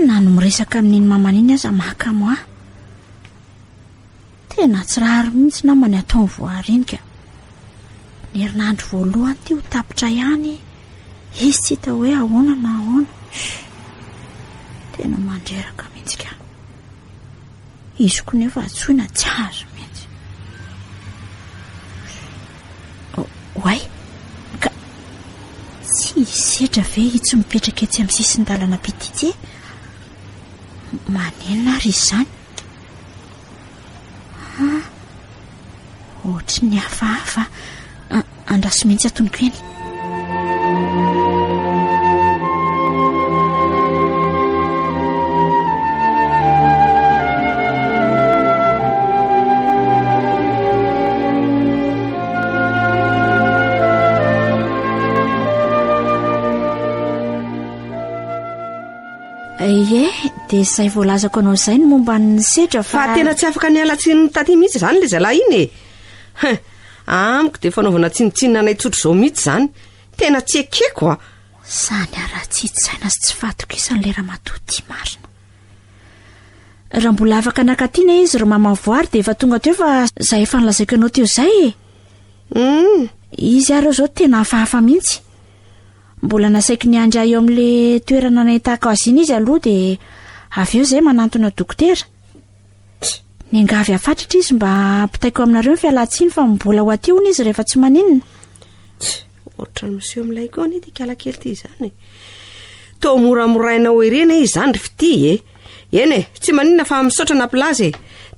Na ny miresaka amin'iny mamany iny aza mahakamo ahy. Tena tsy rariny mihitsy nama ny ataon'i Voary iny ka. Ny herinandro voalohany ity ho tapitra ihany, izy tsy hita hoe ahoana na ahoana. Tena mandreraka mihitsy ka. Izy koa nefa antsoina tsy azo mihitsy. Oay, ka tsy hisedra ve itsy mipetraka etsy amin'ny sisin-dalana be ity e? Manenina ary izy izany. Ah, ohatry ny hafahafa. Andraso mihitsy atonoko eny. Ie, dia izay voalazako anao izay ny momba ny sedra fa... Fa tena tsy afaka niala tsiny taty mihitsy izany ilay zalahy iny e! Hein, amiko dia fanaovana tsinontsinona anay tsotra izao mihitsy izany. Tena tsy ekeko a! Izany haratsian-tsaina sy tsy fahatokisan'ilay ramatoa ity marina. Raha mbola afaka nakaty izy ry mama voary dia efa tonga teo fa izay efa nolazaiko anao teo izay e! Hum. Izy ary izao tena hafahafa mihitsy. Mbola nasaiko niandry ahy eo amin'ilay toerana nahitako azy iny izy aloha dia avy eo izay manantona dokotera. Niangavy ahy fatratra izy mba hampitaiko aminareo ny fialan-tsiny fa mbola ho aty hono izy rehefa tsy maninona. Ohatran'ny miseho milay koa anie ity kalakely ity izany e. Toa moramorainao ery anie izany ry fitia e. Eny e, tsy maninona fa misaotra nampilaza e.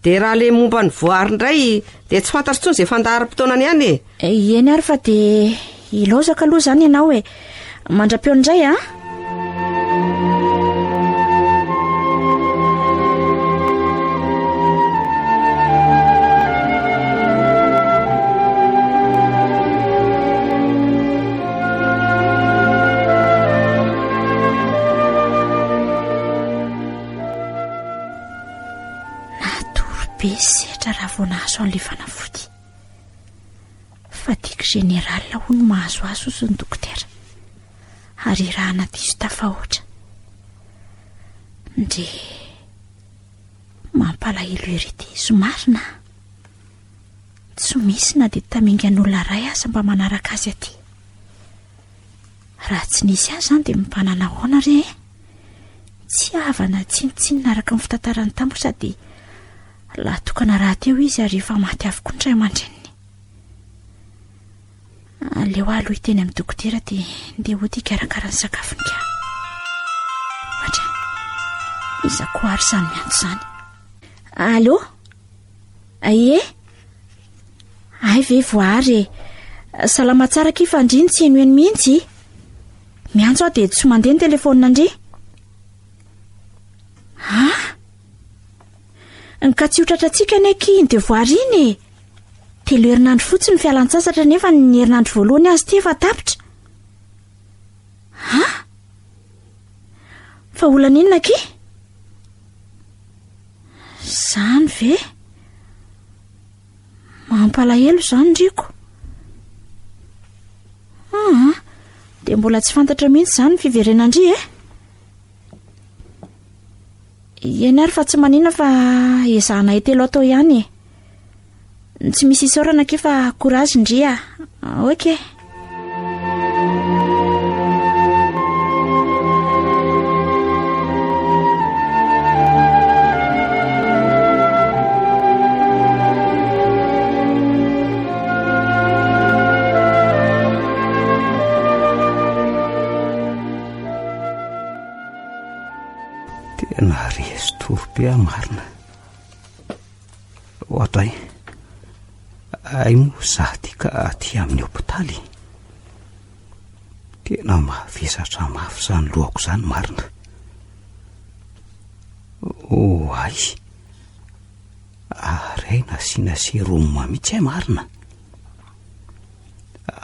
Dia raha ilay momba ny voary indray dia tsy fantatro intsony izay fandaharam-potoanany any e. Eny ary fa dia ilaozako aloha izany ianao e. Mandra-peo indray a. be Sedra raha vao nahazo an'ilay fanafody. Fatigue générale hono mahazo azy hozy ny dokotera. Ary irahana diso tafahoatra. Ndre. Mampalahelo ery ity izy marina a. Tsy misy na dia tamingan'olona iray aza mba manaraka azy aty. Raha tsy nisy azy izany dia mba nanahoana re e? Tsy havana tsinontsinona araka ny fitantarany tamiko sady lahy tokana rahateo izy ary efa maty avokoa ny ray aman-dreniny. Aleo aho aloha hiteny amin'ny dokotera dia ndeha hody hikarakara ny sakafony ka. Ohatra, iza koa ary izany miantso izany? Allo? Aie? Hay ve voary e? Salama tsara akia fa ndry no tsy henoheno mihitsy. Miantso aho dia tsy mandeha ny telefaonina ndry. Ah? Ka tsy ho tratrantsika anie akia iny devoir iny e. Telo herinandro fotsiny ny fialan-tsasatra nefa ny herinandro voalohany azy ity efa tapitra. Ah? Fa olana inona akia? Izany ve? Mampalahelo izany ndriko. Ah, dia mbola tsy fantatra mihitsy izany ny fiverenan-dry e. Eny ary fa tsy manina fa ezahana etelo atao ihany e. Tsy misy isaorana akia fa courage ndry a. Ok. Tena resy tory be aho marina. Oadray, hay moa za ty ka aty amin'ny hopitaly. Tena mavesatra mafy izany lohako izany marina. Oay, ary hay nasiana sérum mihitsy hay marina.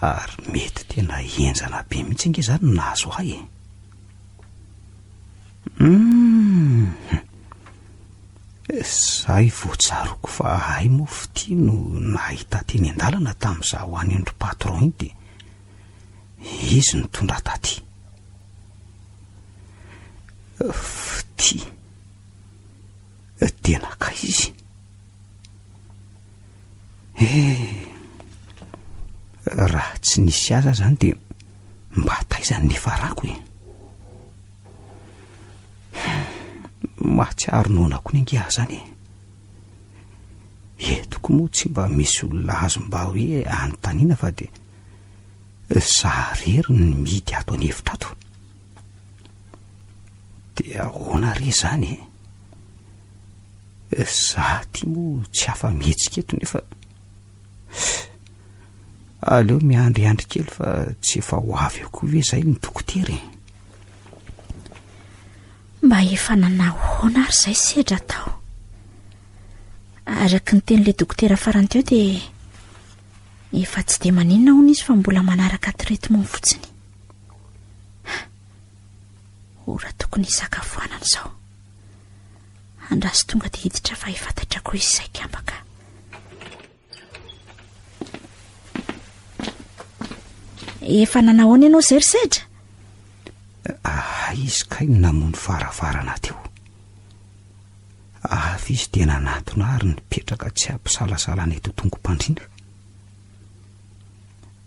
Ary mety tena henjana be mihitsy ange izany no nahazo ahy e. Hum. Zay vao tsaroako fa hay moa fitia no nahita teny an-dalana tamin'izaho ho any an-dry patron iny dia izy nitondra taty. Fitia. Dia naka izy. Eh, raha tsy nisy azy aho zany dia mba taiza ny nifarako e. Mahatsiaro noana koa ny ange aho zany e. Eto koa moa tsy mba misy olona azo mba hoe anontaniana fa dia za rery ny mihidy ato an'efitra ato. Dia ahoana re zany e? Za ty moa tsy afa-mihetsika eto nefa aleo miandriandry kely fa tsy efa ho avy eo koa ve zay ny dokotera e? Mba efa nanahoana ary izay sedra tao? Araka ny tenin'ilay dokotera farany teo dia efa tsy dia maninona hono izy fa mbola manaraka traitement fotsiny. Ora tokony hisakafoanana izao. Andraso tonga dia hiditra fa efa taitra koa izy izay kamba ka. Efa nanahoana ianao izay ry Sedra? Ah, izy kay no namono varavarana teo. Avy izy dia nanatona ary nipetraka tsy ampisalasalana eto tongom-pandriana.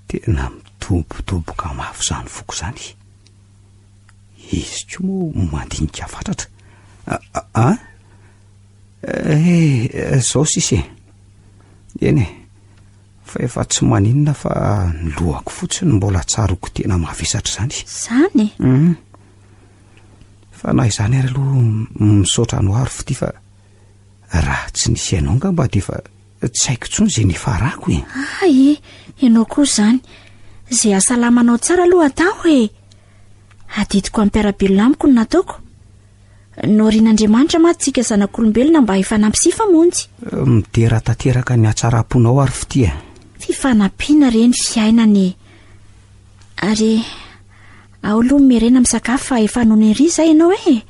Tena midobodoboka mafy izany foko izany. Izy koa moa mandinika fatratra. A? Eh, zao sisa e. Eny e, fa efa tsy maninona fa ny lohako fotsiny mbola tsaroako tena mavesatra izany. Izany e? Mhm. Fa na izany ary aloha misaotra anao ary fitia fa raha tsy nisy anao angamba dia efa tsy haiko intsony izay nifarako e. Hay e, ianao koa izany. Izay hasalamanao tsara aloha atao e. Adidiko amin'ny mpiara-belona amiko no nataoko. Noharian'Andriamanitra mantsy tsika zanak'olombelona mba hifanampy sy hifamonjy. Midera tanteraka ny hatsaram-ponao ary fitia. Fifanampiana re ny fiainana e. Ary ao aloha mimerena misakafo fa efa noana ery izay ianao e.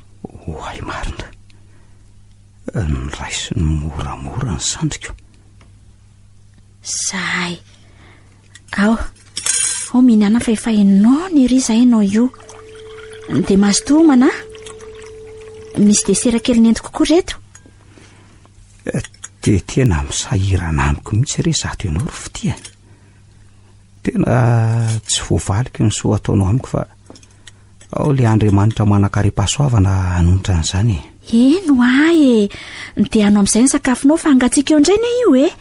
Oay marina. Noraisiny moramora ny sandriko. Zahay. Ao, ao mihinana fa efa henonao ery izahay ianao io. Dia mazotoa homana a. Misy desera kely nentiko koa reto. Dia tena misahirana amiko mihitsy re izato ianao ry fitia. Tena tsy voavaliko ny soa ataonao amiko fa ao le Andriamanitra manan-karem-pahasoavana hanonitra an'izany e. Eny hoa e! Dia anao amin'izay ny sakafonao fa hangatsiaka eo indray anie io e!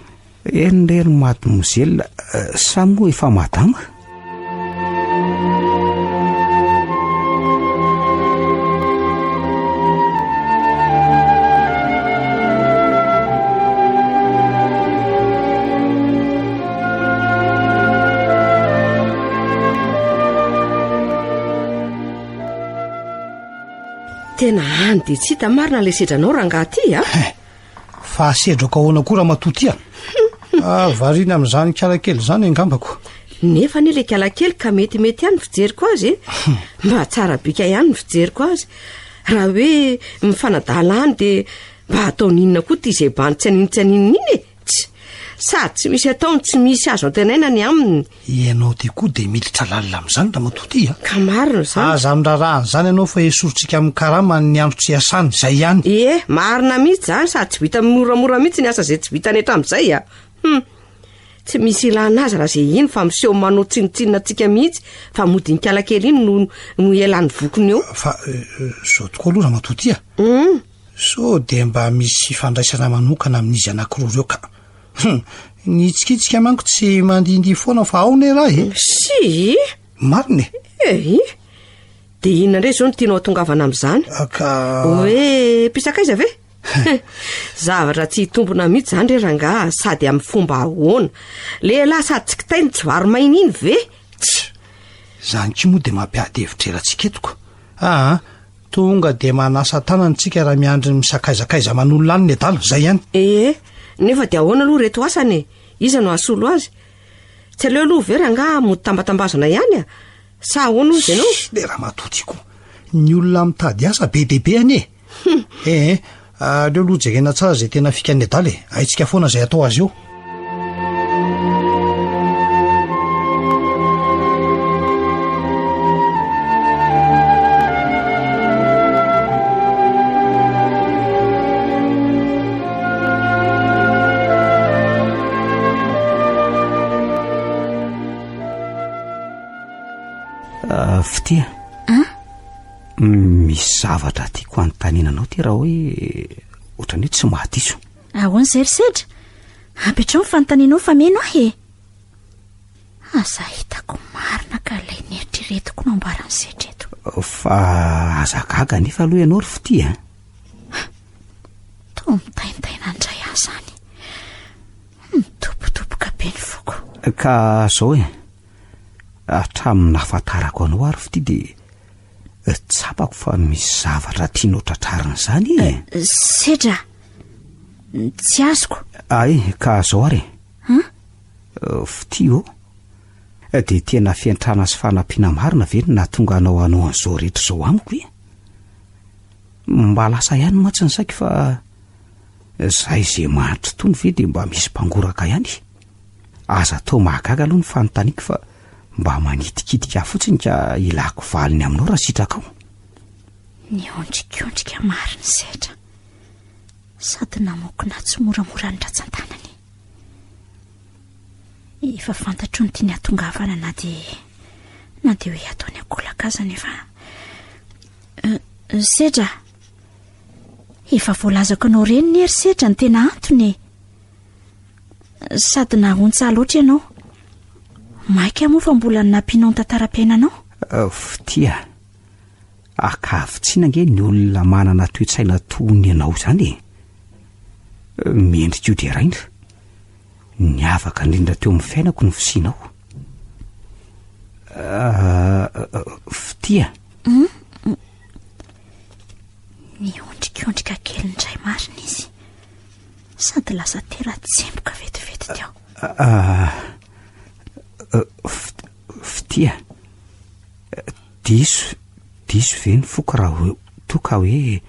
Eny re ry mademoiselle, sa moa efa madama? Tena any dia tsy hita marina ilay sedranao rangahy ty a! Fa sedrako ahoana koa ramatoa ty a? Ah, variana amin'izany kalakely izany angambako. Nefa anie ilay kalakely ka metimety ihany ny fijeriko azy e. Mba tsara bika ihany ny fijeriko azy. Raha hoe mifanadala any dia mba ataony inona koa ity izay bandy tsy anino tsy aninona iny e? Tss! Sady tsy misy ataony tsy misy azo antenaina ny aminy. Ianao ty koa dia miditra lalina amin'izany ramatoa ty a! Ka marina izany. Aza miraharaha an'izany ianao fa esorintsika amin'ny karama ny andro tsy iasany, izay ihany. Ie, marina mihitsy izany sady tsy vita moramora mihitsy ny asa izay tsy vitany hatramin'izay a! Hum! Tsy misy ilana azy raha izay iny fa miseho manao tsinontsinona antsika mihitsy fa mody iny kalakely iny no no ialany vokony eo. Fa izao tokoa aloha ramatoa ty a! Hum! Sao dia mba misy fifandraisana manokana amin'izy anankiroa ireo ka. Hum, ny hitsikitsika manko tsy mandihindihy foana fa ao ne raha e. Si! Marina e. Ehi! Dia inona indray izao no tianao hatongavana amin'izany? Ka... Hoe mpisakaiza ve? Zavatra tsy hitombina mihitsy izany re rangaha sady amin'ny fomba ahoana? Lehilahy sady tsy kitay no tsy vary maina iny ve? Tsia! Izany koa moa dia mampiady hevitra erantsika eto ko. Aa, Tonga dia manasa tanana tsika raha miandry ny misakaizakaiza aman'olona any ny adala, zay ihany. Ee, nefa dia ahoana aloha ireto asany e? Iza no hahasolo azy? Tsy aleo aloha ve rangaha mody tambatambazana ihany a? Sa ahoana hozy ianao? Shh, le ramatoa ty koa. Ny olona mitady asa be dia be anie. Ee, aleo aloha jerena tsara izay tena fikan'ny adala e. Haintsika foana izay atao azy eo. Ah, fitia misy zavatra tiako hanontaniana anao ty raha hoe ohatran'ny hoe tsy mahadiso Ahoana izay ry Sedra? Apetraho ny fanontanianao fa mino ahy e! Aza hitako marina ka ilay neritreretiko no ambaran'i Sedra eto. Fa aza gaga anefa aloha ianao ry Fitia a! Toa mitaintaina indray aho izany. Midobodoboka be ny foko. Ka izao e, hatramin'ny nahafantarako anao ary Fitia dia Tsapako fa misy zavatra tianao tratrarina izany e. Eh, sedra, tsy azoko. Ay, ka zao ary e. Hein? Eh, fitia ô. Eh, dia tena fiantrana sy fanampiana marina ve no nahatonga anao hanao an'izao rehetra izao amiko e? Mba lasa ihany mantsy ny saiko fa zay izay mahantra itony ve dia mba misy mpangoraka ihany? Aza atao mahagaga aloha ny fanontaniako fa mba manitikitika ahy fotsiny ka ilako valiny aminao raha sitrakao. Niondrikondrika marina Sedra, sady namokona tsimoramora ny ratsan-tanany. Efa fantatro ny tiany hatongavana na dia na dia hoe ataony ankolaka aza nefa eh, Sedra, efa voalazako anao ireny ny ry Sedra ny tena antony e. Sady nahontsa loatra ianao. Maika moa fa mbola nampianao ny tantaram-piainanao? Eh, fitia, ankavitsiana ange ny olona manana toe-tsaina toy ny anao izany e. Eh, mendrika ho deraina. Niavaka indrindra teo amin'ny fiainako ny fisianao. Eh, fitia. Hmm? Niondrikondrika kely indray marina izy. Sady lasa tera-tsemboka vetivety teo. Ah, fitia, diso, diso ve ny foko raha hoe toa ka hoe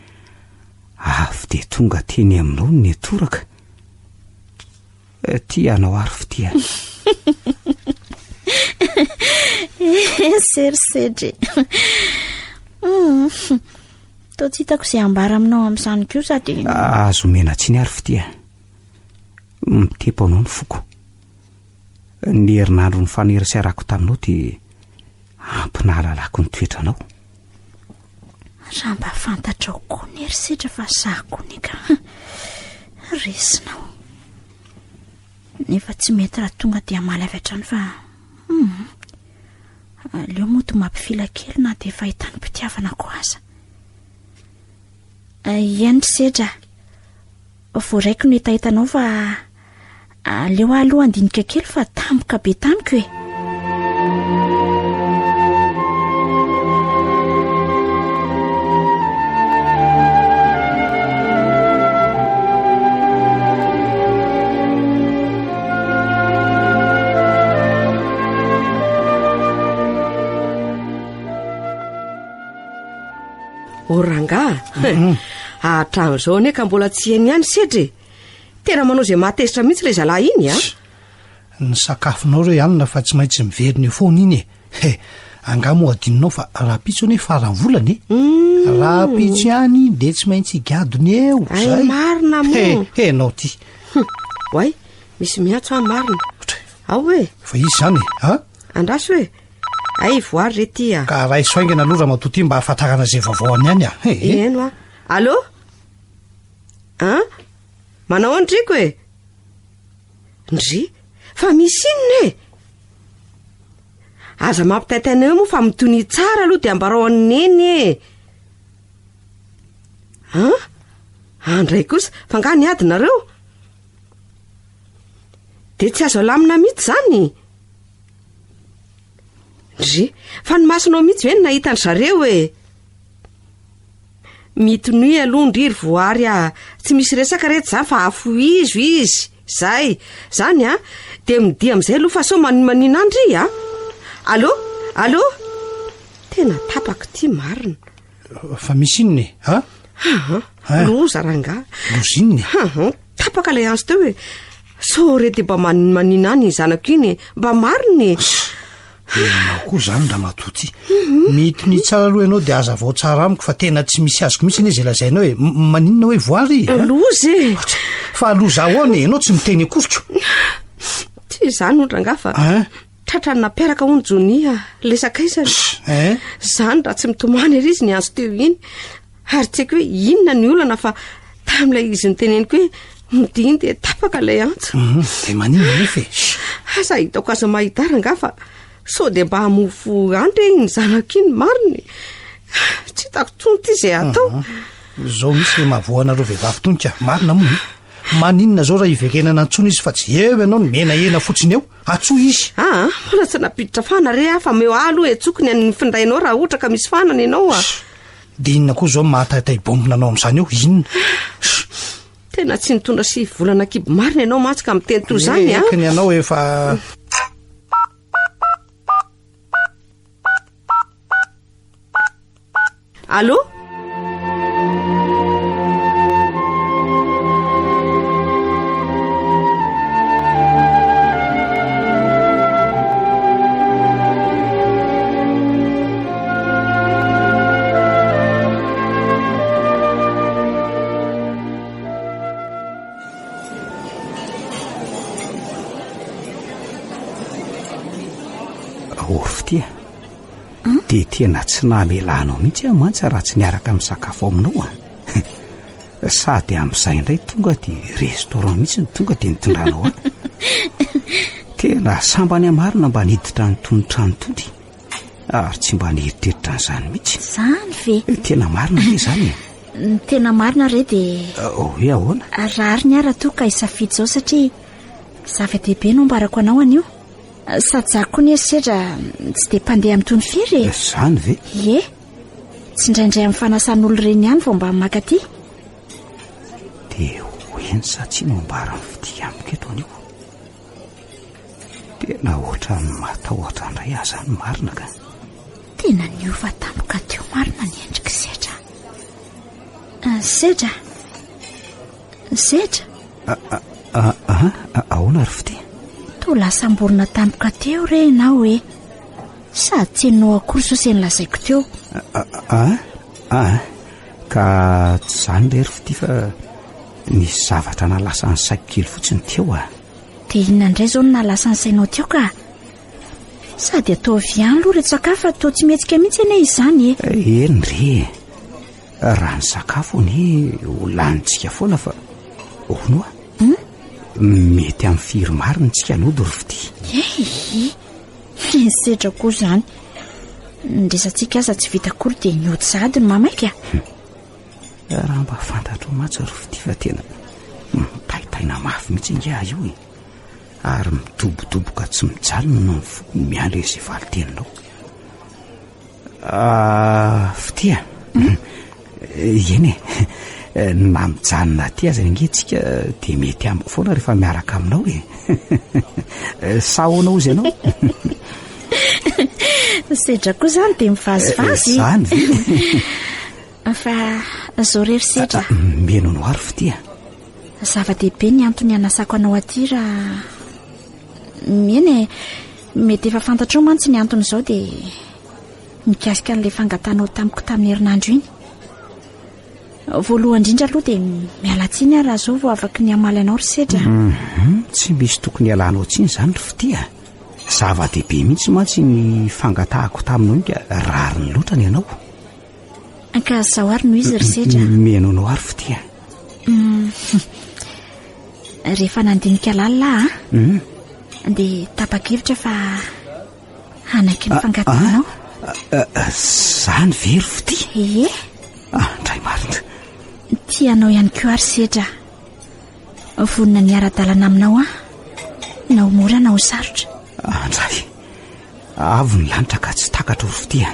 Avy dia tonga teny aminao ny nitoraka. Tia anao ary fitia. Serisedry. Hmm. Toa tsy hitako izay ambara aminao amin'izany koa sady. Azo omena tsiny ary fitia. Mitepo anao ny foko. Ny herinandro nifaneraserako taminao dia ampy nahalalako ny toetranao. Raha mba fantatrao koa ny herisetra fa za koa ny ka resinao. Nefa tsy mety raha tonga dia hamaly avy hatrany fa hmm, aleo mody mampifila kely na dia efa ahitany-pitiavana koa aza. Eny ry sedra, voaraiko ny hetahetanao fa aleo aho aloha handinika kely fa tampoka be tamiko e. O rangaha, hatramin'izao anie ka mbola tsy heno ihany sedra e. Tena manao izay mahatezitra mihitsy ilay zalahy iny a. Ny sakafonao re anona fa tsy maintsy miverina eo foana iny e. He, angaha moa adinonao fa rahampitso anie faran'ny volana e. Mm. Rahampitso ihany iny dia tsy maintsy higadona eo. Ay, Zay. marina moa. He, he, enao ty. Oay, misy miantso aho marina. Ao e. Fa izy izany e, ha? Andraso e. Ay, voary re ty a. Ka raiso haingana aloha ramatoa ty mba hahafantarana izay vaovao any ihany a. He, he. Eno a. Allô? An? Manao ahoana ndriko e? Ndry, fa misy inona e? Aza mampitaintaina eo moa fa mitonia tsara aloha dia ambarao an'i Neny e. An? Andray kosa, fa angaha niady nareo? Dia tsy azo alamina mihitsy izany? Ndry, fa ny masonao mihitsy ve no nahita an-dry zareo e? Mitonia aloha ndry ry voary a! Tsy misy resaka reto zany fa afohizo izy! Zay! Zany a! Dia midia amin'izay aloha fa sao manimanina any ndry a! Allô? Allô? Tena tapaka ity marina. Fa misy inona e? A? Aa, loza rangahy. Loza inona e? Aa, tapaka ilay antso teo e. Sao re dia mba manimanina any iny zanako iny e. Mba marina e. Ianao koa izany ramatoa ty. Mitonia tsara aloha ianao dia hazavao tsara amiko fa tena tsy misy azoko mihitsy anie izay lazainao e. Maninona hoe voary e? Loza e. Fa loza ahoana e? Ianao tsy miteny akory ko. Tsy izany hono rangahy fa tratran'ny nampiaraka hono Jonia ilay sakaizany. Izany raha tsy mitomany ery izy niantso teo iny. Ary tsy haiko hoe inona ny olana fa tamin'ilay izy niteneniko hoe mody iny dia tapaka ilay antso. Mhm, dia maninona nefa e? Aza hitako aza mahita rangaha fa sao dia mba hamofo andry e iny zanako iny marina e. Tsy hitako intsony ity izay atao. Mhm. Izao mihitsy le mahavoa anareo vehivavy tony ka, marina moa e. Maninona izao raha hiverenana intsony izy fa tsy eo ianao no menahena fotsiny eo. Antsoy izy. Aa, mbola tsy nampiditra fahana re aho fa omeo ahy aloha etsoko ny an'ny findainao raha ohatra ka misy fahana ny anao a. Dia inona koa izao no mahataitay bombina anao amin'izany eo? Inona? Tena tsy nitondra sy volana kibo marina ianao mantsy ka miteny toy izany a. Eky ny anao efa Allô? Orfitia, dia tena tsy namela anao mihitsy aho mantsy raha tsy niaraka misakafo aminao a. Sady amin'izay indray tonga dia restaurant mihitsy no tonga dia nitondranao ahy. Tena sambany aho marina mba niditra an'itony trano itony ary tsy mba nieritreritra an'izany mihitsy. Izany ve? Tena marina ve izany e? Ny tena marina re dia... Hoe ahoana? Rariny aho raha toa ka hisafidy izao satria zava-dehibe no ambarako anao anio. Sady za koa anie sedra tsy dia mpandeha amin'itony firy e. Izany ve? Ie. Tsindraindray amin'ny fanasan'olo ireny ihany vao mba maka aty. Dia ho eny sa tsia no ambaran'ny fitia amiko eto anio? Tena ohatran'ny matahotra indray aho izany marina ka. Tena niova tampoka teo marina ny endrik'i Sedra. Sedra. Sedra? Aa, ahoana ry Fitia? Toa lasa amborona tampoka teo re ianao e. Sady tsy henonao akory izao izay nolazaiko teo. Aa, aa, ka tsy izany re ry Fitia fa nisy zavatra nahalasa ny saiko kely fotsiny teo a. Dia inona indray izao no nahalasa ny sainao teo ka? Sady ataovy ihany aloha ireto sakafo fa toa tsy mihetsika mihitsy anie izany e. Eny re e. Raha ny sakafo anie ho lanintsika foana fa hono oa. Hmm? Mety amin'ny firy marina tsika nody ry Fitia. Ehe, ny sedra koa izany. Ny resatsika aza tsy vita akory dia nody sahady no mamaika. Hmm. Raha mba fantatro mantsy ry Fitia fa tena mitaitaina mafy mihitsy ingahy io e. Ary midobodoboka tsy mijanona ny foko miandry izay valin-teninao. Ah, Fitia. Hmm? Eny e, na mijanona aty aza ange tsika dia mety amiko foana rehefa miaraka aminao e. Sa ahoana hozy ianao? Sedra koa izany dia mivazivazy. Izany ve? Fa zao re ry Sedra. Ah, Mino anao ary Fitia. Zava-dehibe ny antony hanasako anao aty raha eny e, mety efa fantatrao mantsy ny antony izao dia mikasika an'ilay fangatanao tamiko tamin'ny herinandro iny. Voalohany indrindra aloha dia miala tsiny aho raha izao vao afaky ny hamaly anao ry Sedra. Mhm, tsy misy tokony hialanao tsiny izany ry Fitia. Zava-dehibe mihitsy mantsy ny fangatahako taminao iny ka rariny loatra ny anao. Ka zao ary no izy ry Sedra. Mihaino anao ary Fitia. Mm. Rehefa nandinika lalina aho mm. dia tapa-kevitra fa hanaiky ny ah, fangatahanao. Ah, ah, zany ve ry Fitia? Ie. Ah, ndray marina. Tia anao ihany koa ary Sedra. Vonona ny hiara-dalana aminao aho. Na ho mora na ho sarotra. Andray. Avo ny lanitra ka tsy takatro ry Fitia.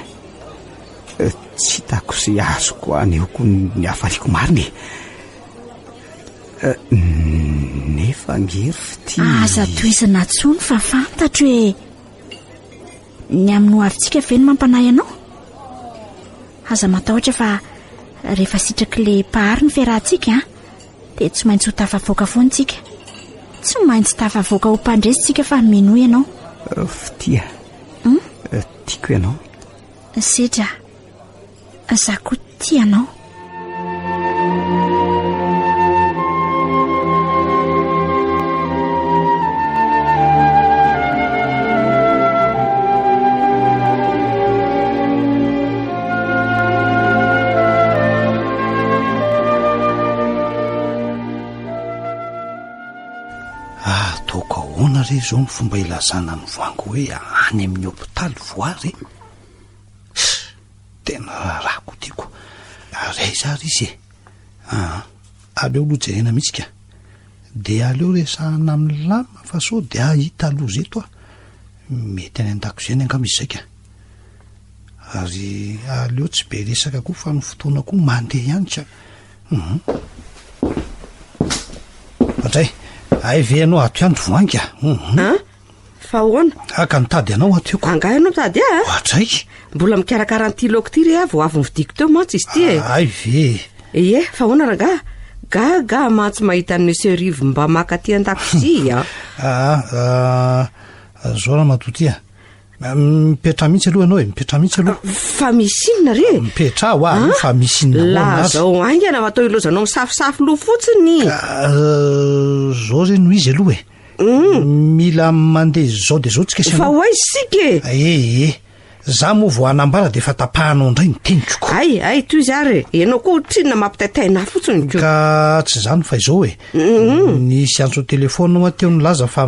Eh, tsy hitako sy azoko anehoako ny hafaliako marina e. Eh, nefa ange ry Fitia. Aza tohizana intsony fa fantatro e. Ny amin'ny hoavintsika ve no mampanahy anao? Aza matahotra fa rehefa sitrak'ilay mpahary ny fiarahantsika an, dia tsy maintsy ho tafavoaka foana tsika. Tsy maintsy tafavoaka ho mpandresy tsika fa minoa ianao. Eh, Fitia. Hmm? Tiako ianao. Sedra, za koa tia anao. Ataoko ahoana re izao ny fomba ilazana ny voango hoe any amin'ny hopitaly voary e? Tena raharahako tiako. Ary aiza ary izy e? Aa, aleo aloha jerena mihitsy ka. Dia aleo resahana amin'ny lama fa sao dia hahita loza eto aho. Mety any an-dakozia any angamba izy izay ka. Ary aleo tsy be resaka koa fa ny fotoana koa mandeha ihany ka. Hum. Andray, hay ve ianao ato ihany ry Voahangy a? Hum. An? Fa ahoana? Ah, ka nitady anao aho teo ko. Angaha ianao mitady ahy a? Ohatray. Mbola mikarakara an'ity laoka ity re aho vao avy novidiako teo mantsy izy ity e. Hay ve. Ie, fa ahoana rangaha? Gaga aho mantsy mahita an'i Monsieur Rivo mba maka aty an-dakozia a. Ah, ah, zao ramatoa ty a. Mipetraha mihitsy aloha ianao e, mipetraha mihitsy aloha. Fa misy inona re? Mipetraha hoa aloha fa misy inona ahoana ary? Lazao haingana fa toa ilaozanao misafosafo loha fotsiny. Ka zao re no izy aloha e. Mila mandeha zao dia zao tsika sy Fa ho aiza isika e? E e, za moa vao hanambara dia efa tapahanao indray ny teniko ko. Hay, hay, tohizo ary e. Ianao koa ohatrinona mampitaitaina ahy fotsiny ko. Ka tsy izany fa izao e. Nisy antso an-telefaonina hoa teo nilaza fa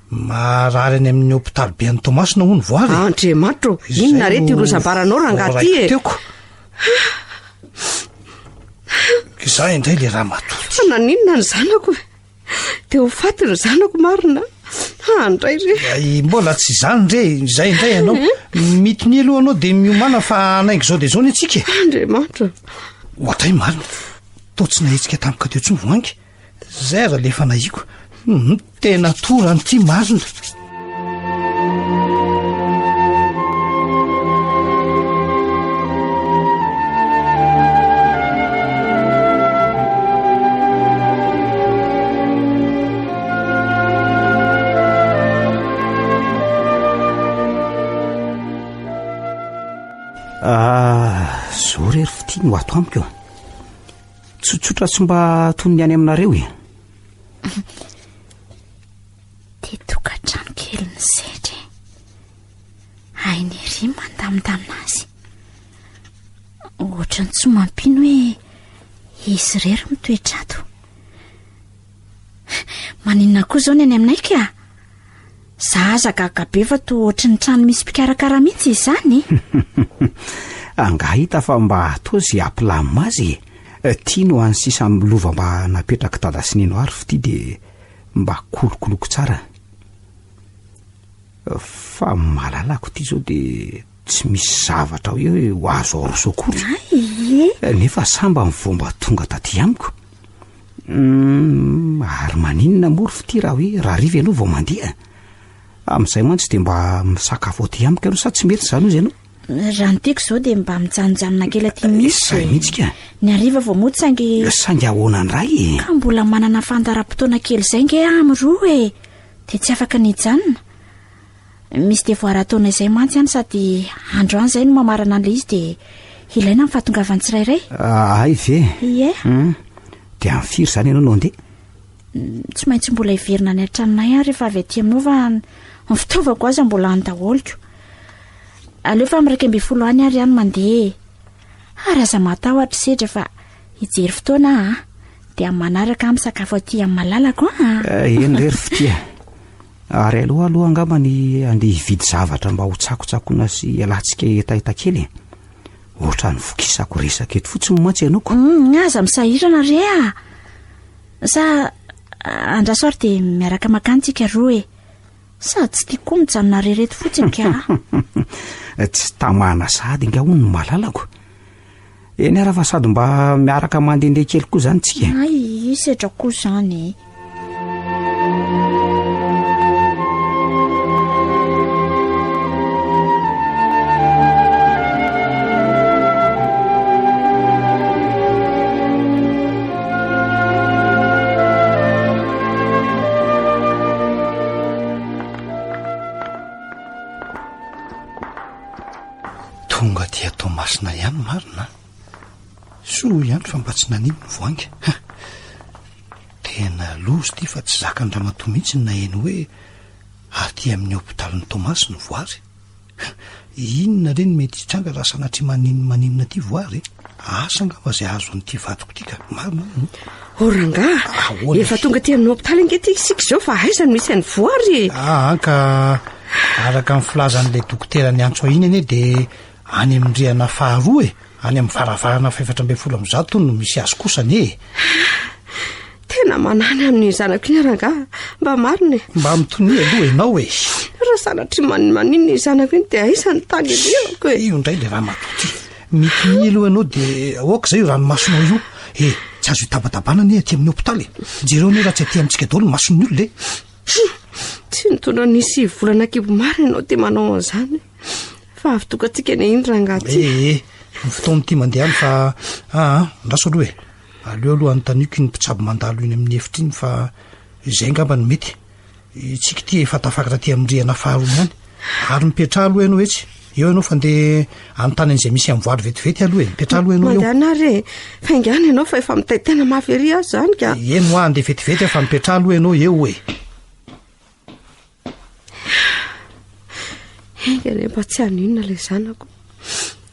marary any amin'ny hopitaly be any Toamasina hono voary e. Andriamanitra ô, inona re ity lozam-baranao rangahy ity e? Teo ko. Izaho indray le ramatoa ty. Fa naninona ny zanako e? Dia ho faty ny zanako marina. Andray re. Ay, mbola tsy izany re, izay indray ianao. Mitonia aloha ianao dia miomàna fa hanainga izao dia izao ny antsika e. Andriamanitra. Ohatray marina. Toa tsy nahetsika tampoka teo intsony Voahangy. Zay aza le efa nahiko. Hum, tena torany ity marina. Fitia no ato amiko. Tsotsotra tsy mba toy ny any aminareo e. Dia tokantrano kelin'ny sedra e. Hainy ery ny mandamindamina azy. Ohatran'ny tsy mampino hoe izy irery mitoetra ato. Maninona koa izao ny any aminay ka? Za aza gaga be fa toa ohatry ny trano misy mpikarakara mihitsy izany. Angaha hita fa mba atao izay hampilamina azy e. Ty no hany sisa amin'ny lova mba napetrak'i Dada sy Neny ary fitia dia mba kolokoloiko tsara. Fa malalako ity izao dia tsy misy zavatra hoe ho azo aroso akory. Nefa sambany vao mba tonga taty amiko. Humm, ary maninona moa ry fitia raha hoe rahariva ianao vao mandeha? Amin'izay mantsy dia mba misakafo aty amiko ianao sa tsy mety izany hozy ianao? Raha ny tiako izao dia mba mijanonjanona kely aty mihitsy. Izay mihitsy ka. Ny hariva vao mody saingy. Saingy ahoana indray e? Ka mbola manana fandaharam-potoana kely izay nge aho amin'ny roa e! Dia tsy afaka ny hijanona. Misy devoir ataonay izay mantsy any sady androany izay no mamarana an'ilay izy dia ilaina ny fahatongavan'ny tsirairay. Ah, hay ve? Ie. Hmm. Dia amin'ny firy izany ianao no handeha? Mm, tsy maintsy mbola hiverina any an-tranonay aho rehefa avy aty aminao fa ny fitaovako aza mbola any daholoko. Aleo fa amin'ny 11 any ary aho no mandeha e. Ary aza matahotra sedra fa hijery fotoana aho a. Dia amin'ny manaraka aho misakafo aty amin'ny malalako a. Eh, eny re ry fitia. Ary aleo aloha angamba ny andeha hividy zavatra mba ho tsakotsakoina sy hialantsika hetaheta kely e. Ohatran'ny vokisako resaka eto fotsiny mantsy ianao ko. Mm, aza misahirana re a. Sa andraso ary dia miaraka makany tsika roa e. Sady tsy tiako koa mijanona rery eto fotsiny ka. Tsy tamana sahady nga hono ny malalako. Eny ara fa sady mba miaraka mandehandeha kely koa zany tsika. Ay, sedra koa zany e. Tonga aty Toamasina ihany marina an! Soa ihany fa mba tsy nanino ny voainga. Ha! Tena loza ity fa tsy zakan-dramatoa mihitsy ny naheno hoe aty amin'ny hopitalin'i Toamasina ny voary. Ha! Inona re no mety hitranga raha sanatria maninona maninona aty voary e? Asa angamba izay hahazo an'ity vadiko ity ka. Marina hono. O rangaha, Ahoana efa tonga aty amin'ny hopitaly ange ity isika izao fa aiza no misy an'i Voary e? Aa ka araka ny filazan'ilay dokotera niantso ahy iny anie dia any amin'ny rihana faharoa e, any amin'ny varavarana faha-114 hono no misy azy kosa anie e. Tena manany amin'iny zanako iny aho rangaha, mba marina e. Mba mitonia aloha ianao e. Raha sanatria manimaninona iny zanako iny dia aiza ny tany alehako e. Io indray ilay ramatoa ity. Mitonia aloha ianao dia aoka izay io ranomasonao io. E, tsy azo itabatabana anie aty amin'ny hopitaly e. Jereo anie raha tsy aty amintsika daholo ny mason'ny olona e. Tsy nitondra ny sivy volana kibo marina ianao dia manao an'izany. Fa avy tonga antsika anie iny rangahy ity. E, e, ny fotoana ity mandeha any fa aa, andraso aloha e. Aleo aloha anontaniako iny mpitsabo mandalo iny amin'ny efitra iny fa izay angamba no mety. Itsika ity efa tafakatra aty amin'ny rihana faharoa ihany. Ary mipetraha aloha ianao etsy. Eo ianao fa ndeha hanontany an'izay misy amin'ny voary vetivety aloha e. Mipetraha aloha ianao eo. Mandehana ary e. Faingàna ianao fa efa mitaitaina mafy ery aho izany ka. Eny hoa, andeha vetivety aho fa mipetraha aloha ianao eo e. Enga anie mba tsy haninona ilay zanako.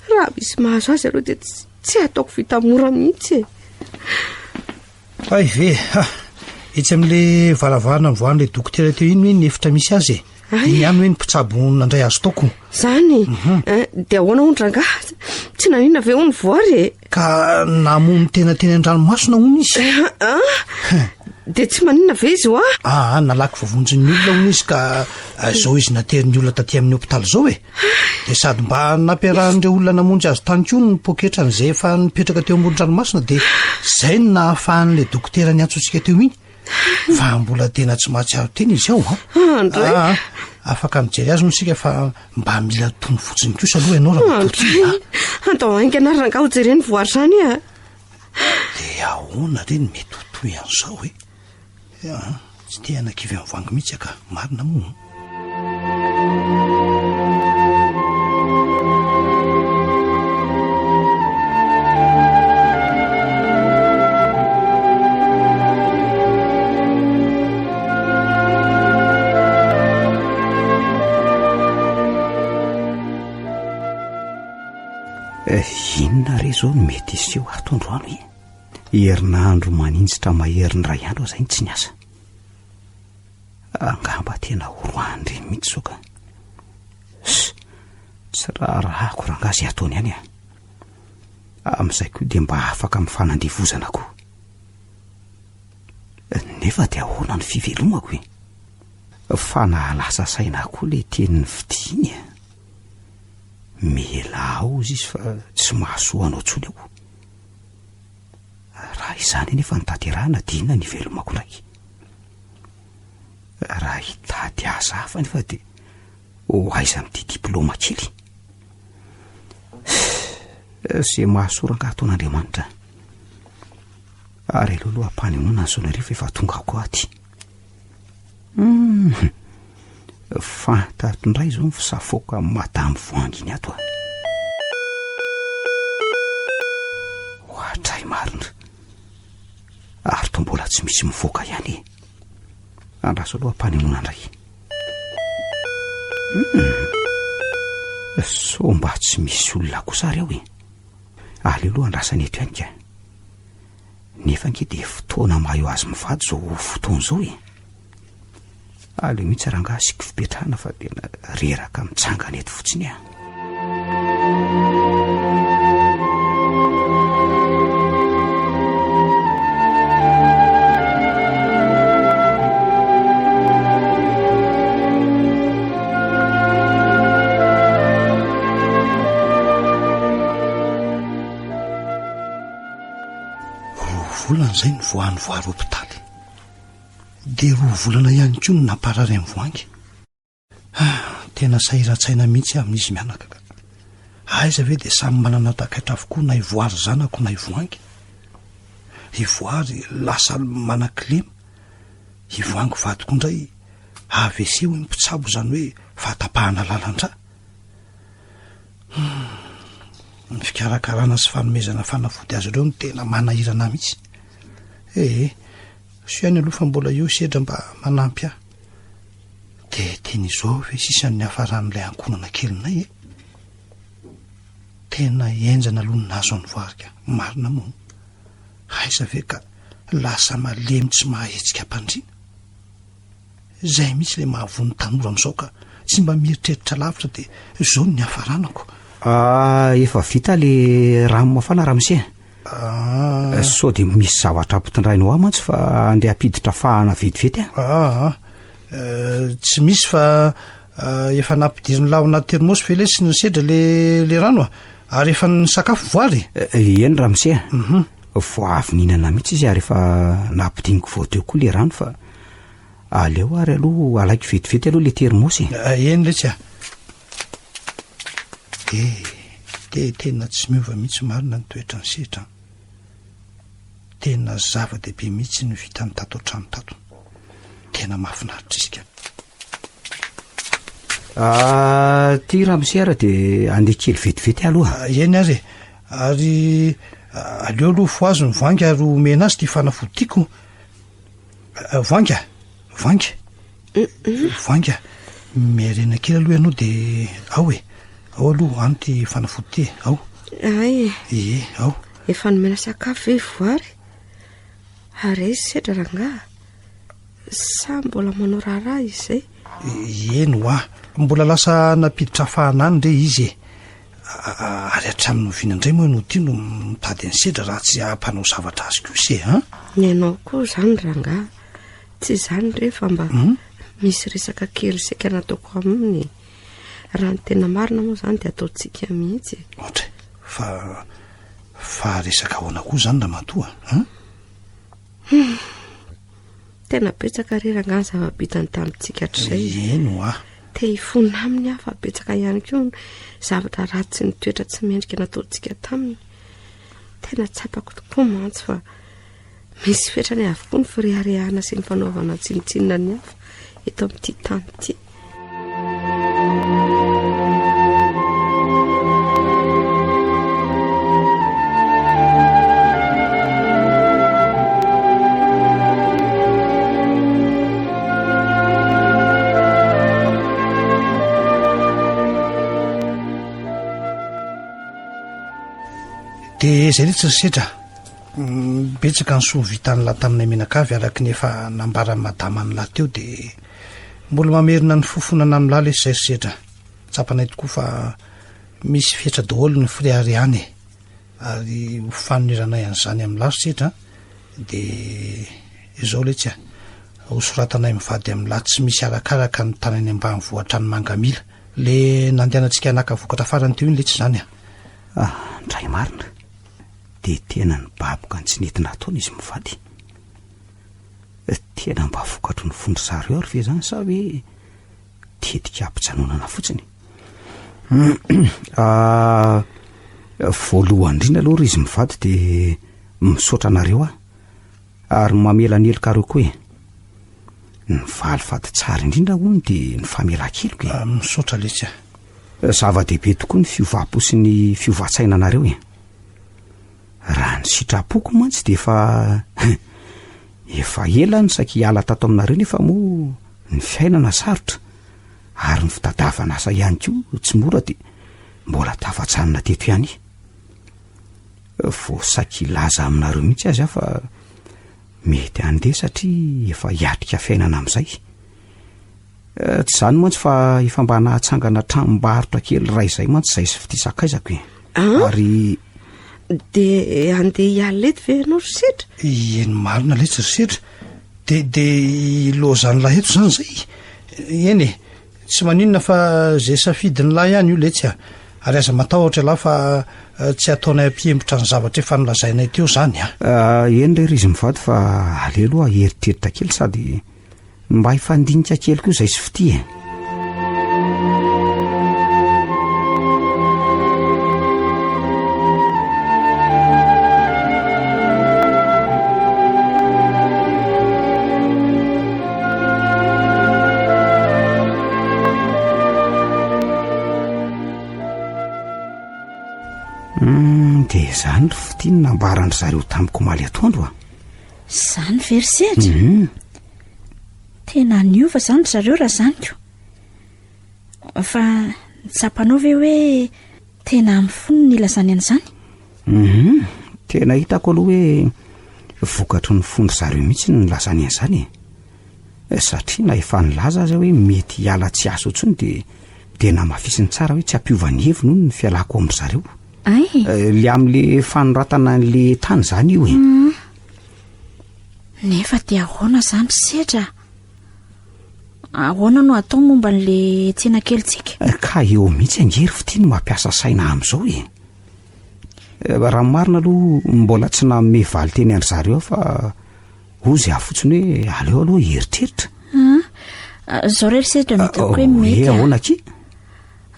Raha misy mahazo azy aloha dia tsy ataoko vita mora mihitsy e. Hay ve ha! Etsy amin'ilay varavarana nivoahan'ilay dokotera teo iny hoe ny efitra misy azy e. Iny ihany hoe ny mpitsabo nandray azy tao ko. Zany? Mhm. Eh, dia ahoana hono rangahy? Tsy naninona ve hono voary e? Ka namono tena teny an-dranomasina hono izy. Eh, ah, Dia tsy maninona ve izy hoa? Ah, nalaky voavonjin'ny olona hono izy ka eh, izao izy naterin'ny olona taty amin'ny hopitaly izao e. Dia sady mba nampiarahan'ireo olona namonjy azy tany koa ny poketrany izay efa nipetraka teo ambony ranomasina dia izay no nahafahan'ilay dokotera niantso antsika teo iny. Fa mbola tena tsy mahatsiaro tena izy ao an. Andray. Ah, afaka mijery azy moa isika fa mba mila tony fotsiny kosa aloha ianao raha matoky. Andray. Andao haingana ary rangahy ho jereny voary izany a. Dia ahoana re ny mety ho toy an'izao e? Tsy te hanakivy an'i Voahangy mihitsy aho ka, marina moa. Inona re izao no mety hiseho ato androany e? Herinandro maninjitra mahery ny iray andro aho izay no tsy niasa. Angamba tena horoahan-dreny mihitsy izao ka. Tsy raharahako rangahy izay ataony any a. Amin'izay koa dia mba afaka amin'ny fanandevozana koa. Nefa dia ahoana ny fivelomako e? Fa nahalasa saina ahy koa ilay tenin'i Fitia iny e. Mialà ao hozy izy fa tsy mahasoa anao intsony aho. Raha izany anefa no tanterahina dia inona ny hivelomako indray? Raha hitady asa hafa anefa dia ho aiza amin'ity diplaoma kely? Izay mahasoa rangahy ataon'Andriamanitra. Ary aleo aloha ampanenoana ny sonnerie fa efa tonga koa aty. Hum, fantatro indray izao ny fisafoaka amin'i Madame Voahangy iny ato a. Ohatray marina. Ary toa mbola tsy misy mivoaka ihany e. Andraso aloha ampanenoana indray. Hum, sao mba tsy misy olona kosa ary ao e. Aleo aloha andrasana eto ihany ka. Nefa ange dia fotoana maha eo azy mivady izao fotoana izao e. Aleo mihitsy rangahy asiako fipetrahana fa tena reraka mitsangana eto fotsiny aho. Roa volana izay nivoahan'i Voary hopitaly. Dia roa volana ihany koa no namparary an'i Voahangy. Ah, tena sahiran-tsaina mihitsy aho amin'izy mianaka ka. Aiza ve dia samy manana takaitra avokoa na i Voary zanako na i Voahangy. I Voary lasa manan-kilema, i Voahangy vadiko indray AVC hoy ny mpitsabo izany hoe fahatapahana lalan-drà. Ny fikarakarana sy fanomezana fanafody azy ireo no tena manahirana ahy mihitsy. Ee, soa ihany aloha fa mbola eo sedra mba manampy ahy. Dia tena izao ve sisa ny niafaran'ilay ankohonana kelinay e? Tena henjana aloha ny nahazo an'i Voary ka, marina moa. Aiza ve ka lasa malemy tsy mahahetsika am-pandriana. Zay mihitsy le mahavoa ny tanora amizao ka, tsy mba mieritreritra lavitra de zao no niafaranako. Ah, efa vita le rano mafana ramose a. Ah. Sao de misy zavatra ampitondrainao ahy mantsy fa andeha hampiditra fahana vetivety aho. Ah, ah. Eh, tsy misy fa eh, efa nampidirin'ny lahy ao anaty thermos ve lesy ny sedra le le rano a? Ary efa nisakafo voary? Eh, eny ramose a. Mhm. Vao avy nihinana mihitsy izy ary efa nampidiniko vao teo koa le rano fa aleo ary aloha alaiko vetivety aloha le thermos e. Eh, eny letsy a. Eh, de tena tsy miova mihitsy marina ny toetran'ny sedra an. Tena zava-dehibe mihitsy ny vitany tato an-trano tato. Tena mahafinaritra izy ka. Ah, ty ramose ara de andeha kely vetivety aloha. Ah, eny ary e. Ary ah, aleo aloha fohazo ny voahangy ary omena azy ty fanafody tiako. Ah, voahangy a, voahangy. Voahangy a, miarena kely aloha ianao de ao e. Ao aloha, any ty fanafody ty e, ao. Ay e. Ie, ao. Efa nomena sakafo ve i Voary? Ary aiza sedra rangaha? Sa mbola manao raharaha izy izay? Eny hoa, mbola lasa nampiditra fahana any re izy e. Ary hatramin'ny oviana indray moa ianao ity no mitady an'i Sedra raha tsy hampanao zavatra azy kosa e, an? Ny anao koa izany rangaha, tsy izany re fa mba hmm? misy resaka kely saika nataoko aminy e. Raha ny tena marina moa izany dia ataontsika mihitsy e. Ohatra e, fa fa resaka ahoana koa izany ramatoa, an? Hum. Tena betsaka re rangaha ny zava-bitany tamintsika hatrizay. Eny hoa. Te hifona aminy aho fa betsaka ihany koa ny zavatra ratsy sy ny toetra tsy mendrika nataontsika taminy. Tena tsapako tokoa mantsy fa misy fetrany avokoa ny fireharehana sy ny fanaovana tsinontsinona ny hafa eto amin'ity tany ity. Dia izay letsy ry Sedra. Betsaka ny soa vitan'lah taminay mianakavy araka ny efa nambaran'i madama an'lah teo dia mbola mamerina ny fofonana amin'lah lesy izay ry Sedra. Tsapanay tokoa fa misy fetra daholo ny fireharehana e. Ary ho fanoneranay an'izany amin'lah ry Sedra dia izao letsy a, hosoratanay mivady amin'lah tsy misy arakaraka ny tany any ambanivohitra any Mangamila. Le nandehanantsika naka vokatra farany teo iny letsy izany a. Ah, ndray marina. Dia tena nibaboka ny tsy nety nataony izy mivady. Tena mba vokatry ny fon-dry zareo ary ve izany sa hoe tetika hampijanonana fotsiny? Ah, voalohany indrindra aloha ry izy mivady dia misaotra anareo aho. Ary mamela ny helokareo koa e. Ny valifaty tsara indrindra hono dia ny famelan-keloka e. Ah, misaotra letsy a. Zava-dehibe tokoa ny fiovam-po sy ny fiovan-tsaina anareo e. Raha ny sitrapoko mantsy dia efa efa ela no saika hiala tato aminareo nefa moa ny fiainana sarotra ary ny fitadiavana asa ihany koa tsy mora dia mbola tafatsanona teto ihany. Vao saiky hilaza aminareo mihitsy aza aho fa mety handeha satria efa hiatrika fiainana amin'izay. Eh, tsy izany mantsy fa efa mba nahatsangana tranombarotra kely iray izay mantsy izay sy fitia sakaizako e. Ah? Ary Dia handeha hiala eto ve ianao ry Setra? Eny marina letsy ry Setra. Dia dia ilozan'lahy eto izany izay. Eny e. Tsy maninona fa ze safidin'lah ihany io letsy a! Ary aza matahotra elah fa tsy ataonay ampiembotra ny zavatra efa nolazainay teo zany a! Eny re ry izy mivady fa aleo aloha hieritreritra kely sady mba hifandinika kely koa izay sy fitia e! Hmm, dia izany ry fitia no nambaran-dry zareo tamiko omaly atoandro a. Izany ve ry Sedra? Mhm. Tena niova izany ry zareo raha izany ko. Fa tsapanao ve hoe Tena amin'ny fony no nilazany an'izany? Hum, tena hitako aloha hoe vokatry ny fon-dry zareo mihitsy ny nilazany an'izany e. Satria na efa nilaza aza hoe mety hiala tsy hiasa intsony dia dia namafisiny tsara hoe tsy hampiova ny heviny hono ny fialako ao amin-dry zareo. Ay. Eh, le amin'le fanoratana an'le tany izany io e. Hum. Nefa dia ahoana izany ry Sedra? Ahoana no atao momba an'le tsena kelintsika? Eh, ka eo mihitsy ange ry fitia no mampiasa saina amin'izao e. Eh, raha ny marina aloha mbola tsy nanome valin-teny an-dry zareo aho fa hozy aho fotsiny hoe aleo aloha hieritreritra. Ah, zao re ry Sedra no hitako hoe Oh, mety eh, a. ahoana akia?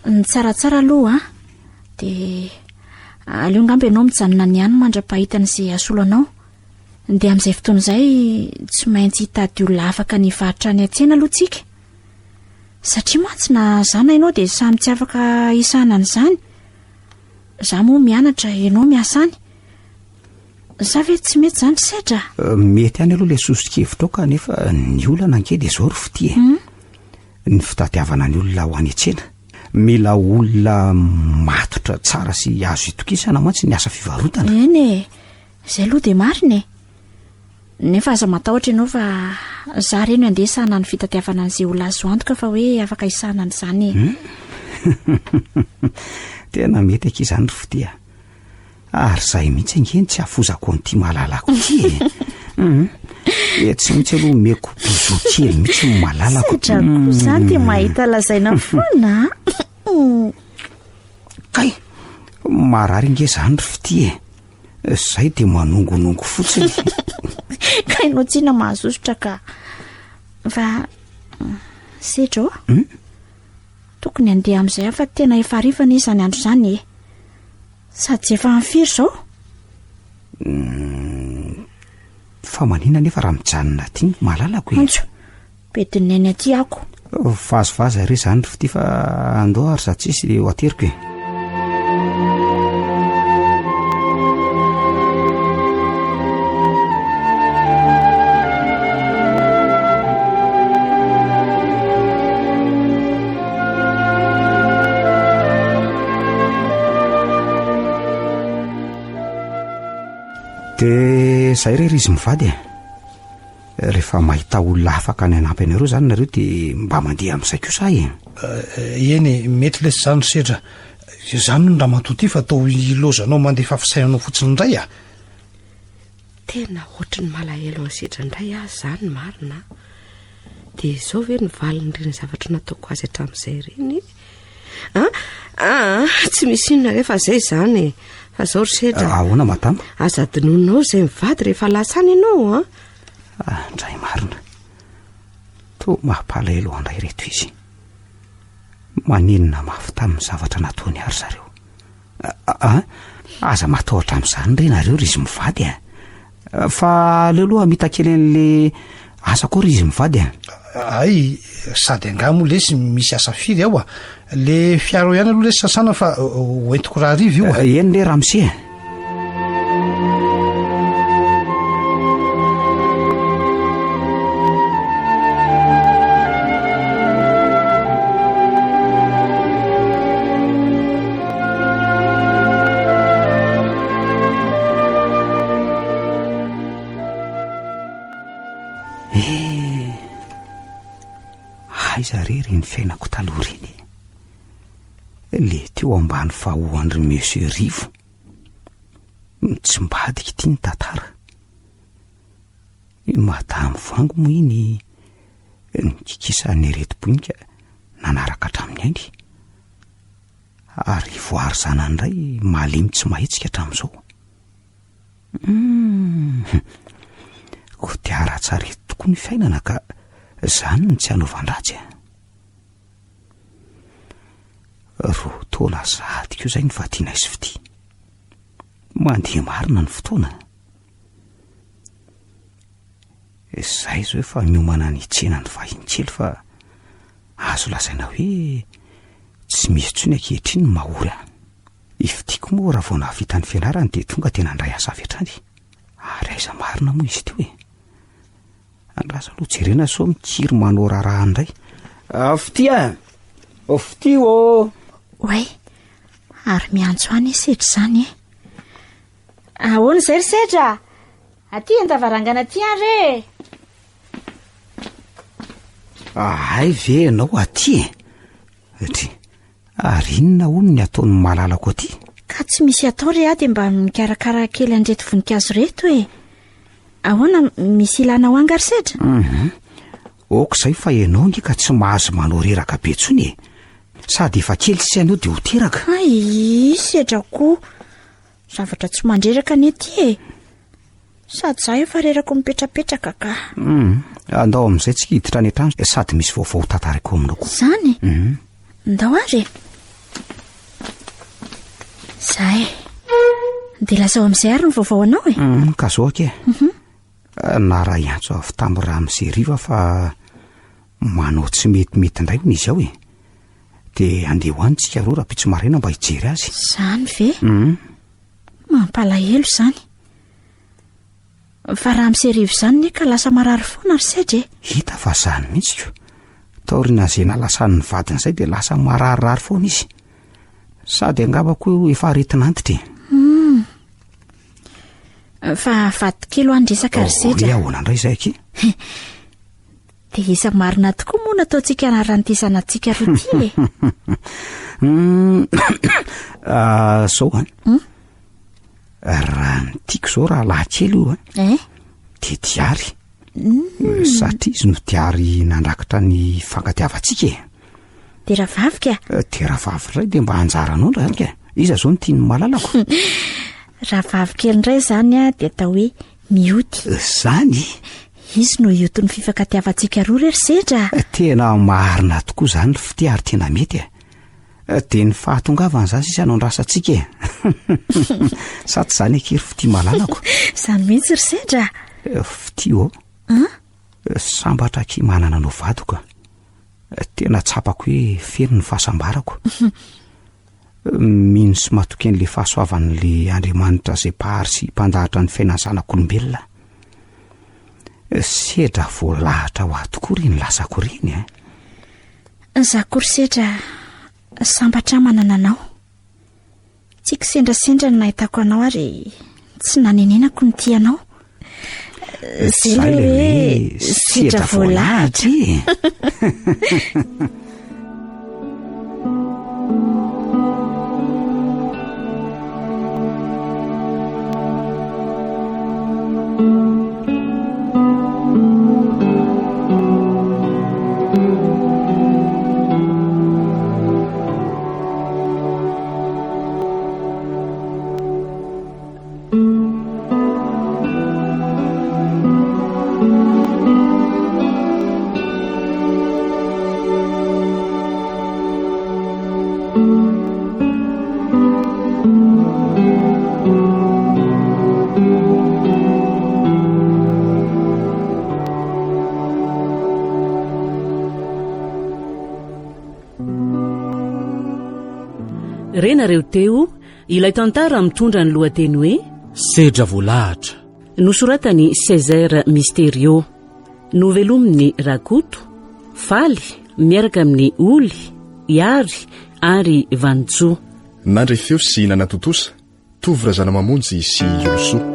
Ny tsaratsara aloha dia aleo angamba ianao mijanona any ihany mandra-pahitana izay hasolo anao. Dia amin'izay fotoana izay tsy maintsy hitady olona afaka ny hivarotra any an-tsena aloha tsika. Satria mantsy na za na ianao dia samy tsy afaka hisahana an'izany. Za moa mianatra, ianao miasa any. Sa ve tsy mety izany ry Sedra? Eh, mety ihany aloha ilay soso-kevitrao kanefa ny olana ange dia izao ry fitia e. Hmm? Ny fitadiavana ny olona ho any an-tsena. Mila olona matotra tsara sy azo itokisana mantsy ny asa fivarotana. Eny e. Zay aloha dia marina e! Nefa aza matahotra ianao fa za re no andeha hisahana ny fitadiavana an'izay olona azo antoka fa hoe afaka hisahana an'izany e. Hmm? Tena mety akia izany ry fitia. Ary zay mihitsy ange ny tsy hafozako an'ity malalako ity e. Hmm. E tsy mihitsy aloha omeko bisou kely mihitsy ny malalako. Sedra koa zany dia mahita lazaina foana. Kay! Marary ange izany ry fitia e! Zay dia manongonongo fotsiny. Ka ianao tsina mahasosotra ka. Fa sedra ô? Hmm? Tokony handeha amin'izay aho fa tena efa hariva anie izany andro izany e. Sady tsy efa amin'ny firy izao? Hmm, fa maninona anefa raha mijanona aty ny malalako e? Antso, Bedin'i Neny aty ako. Vazivazy re izany ry fitia fa andao ary za tsisy dia ho ateriko e. De zay re ry izy mivady e. Rehefa mahita olona afaka ny hanampy anareo zany nareo de mba mandeha amin'izay kosa aho e. Eh, eny e, mety lesy zany ry Sedra. Izany hono ramatoa ity fa toa ilaozanao mandefa fisainanao fotsiny indray a. Tena ohatry ny malahelo an'i Sedra indray aho izany marina a. Dia izao ve ny valin'ireny zavatra nataoko azy hatramin'izay ireny? A, a, tsy misy inona re fa izay izany e. Fa izao ry Sedra. Ahoana madama? Aza adinoinao izay mivady rehefa lasa any ianao a. Ah, ndray marina. Toa mampalahelo andray ireto izy. Maninona mafy tamin'ny zavatra nataony ary zareo. Ah, aza matahotra amin'izany re nareo ry izy mivady a. Fa aleo aloha hamita kely an'le asa koa ry izy mivady a. Ay, sady angaha moa lesy misy asa firy ao a. Le fiara ao ihany aloha lesy sasana fa hoentiko rahariva io a. Eny re ramose a. Eh, aiza re ireny fiainako taloha ireny e? Le teo ambany fahohan-dry Monsieur Rivo. Mitsimbadika ity ny tantara. I Madame Vango moa iny nikikisan'ny aretim-poinika nanaraka hatramin'ny ainy. Ary voary zanany indray malemy tsy mahetsika hatramin'izao. Hum, kodiaran-tsarety tokoa ny fiainana ka izany no tsy hanaovan-dratsy a. Roa taona sahady koa izay nivadianay sy Fitia. Mandeha marina ny fotoana. Izay izao efa miomana ny hitsena ny vahiny kely fa azo lazaina hoe tsy misy intsony ankehitriny ny mahory ahy. I Fitia koa moa raha vao nahavita ny fianarany dia tonga dia nandray asa avy hatrany. Ary aiza marina moa izy teo e? Andraso aloha jerena sao mikiry manao raharaha indray. Ah, Fitia! Oh, Fitia ô! Oay, ary miantso any i Sedra izany e. Ahoana izay ry Sedra? Aty an-davarangana aty an re e! Hay ve ianao aty e? Dry, ary inona hono ny ataon'ny malalako aty? Ka tsy misy atao re aho dia mba mikarakara kely an'ireto voninkazo ireto e. Ahoana, misy ilana ho angaha ry Sedra? Mhm. Ok izay fa ianao ange ka tsy mahazo manao reraka be intsony e. Sady efa kely sisa ianao dia ho teraka. Hay, Sedra koa. Zavatra tsy mandreraka anie ity e. Sady za efa rerako mipetrapetraka ka. Hum, andao amin'izay tsika hiditra any an-trano sady misy vaovao ho tantaraiko aminao koa. Zany? Hum. Ndao ary e. Zay. Dia lazao amin'izay ary ny vaovao anao e. Hum, ka zao akia. Mhm. Naray antso avy tamin'i Ramose Riva fa manao tsy metimety indray hono izy ao e. Dia andeha ho any tsika roa rahampitso maraina mba hijery azy. Zany ve? Hum. Mampalahelo izany. Fa raha miserivo izany ne ka lasa marary foana ry sedra e. Hita fa izany mihitsy ko. Taorian'izay nalasan'ny vadiny izay dia lasa mararirary foana izy. Sady angamba koa efa aretin'antitra e. Hmm. Fa vadikely ho any resaka ry sedra. Oh, ahoana indray izay akia? Dia iza marina tokoa moa nataontsika anaran'ity zanatsika roa ity e? Hmm, ah, zao an. Hmm? Raha ny tiako zao raha lahy kely io an. Eh? Dia diary. Hmm. Satria izy no diary nandrakitra ny fankatiavantsika e. Dia rahavavy ka? Eh, dia rahavavy indray dia mba anjaranao ndray ka. Iza zao no tian'ny malalako? Rahavavy kely indray izany a dia atao hoe Mioty. Zany? Izy no hioty ny fifankatiavantsika roa re ry Sedra a! Tena marina tokoa izany ry Fitia ary tena mety e! Dia ny fahatongavany izany sisa no andrasantsika e! Sa tsy izany akia ry Fitia malalako? Izany mihitsy ry Sedra a! Fitia ô! An? Sambatra akia manana anao vadiko a! Tena tsapako hoe feno ny fahasambarako. Mino sy matoky an'ilay fahasoavan'ilay Andriamanitra izay Mpahary sy Mpandahatra ny fiainan'ny zanak'olombelona aho. Sedra voalahatra ho ahy tokoa ireny lasako ireny eh. Izaho koa ry Sedra, sambatra aho manana anao. Tsy kisendrasendra no nahitako anao ary Tsy nanenenako ny tia anao. Zay ilay hoe sedra voalahatra e. Renareo teo Ilay tantara mitondra ny lohateny hoe Sedra voalahatra. Nosoratan'i Césaire Mysterio. Novelomin'i Rakoto, Faly, miaraka amin'i Oly, Ihary ary Vanintsoa. Nandre feo sy nanatontosa, Tovo Razanamamonjy sy Iolosoa.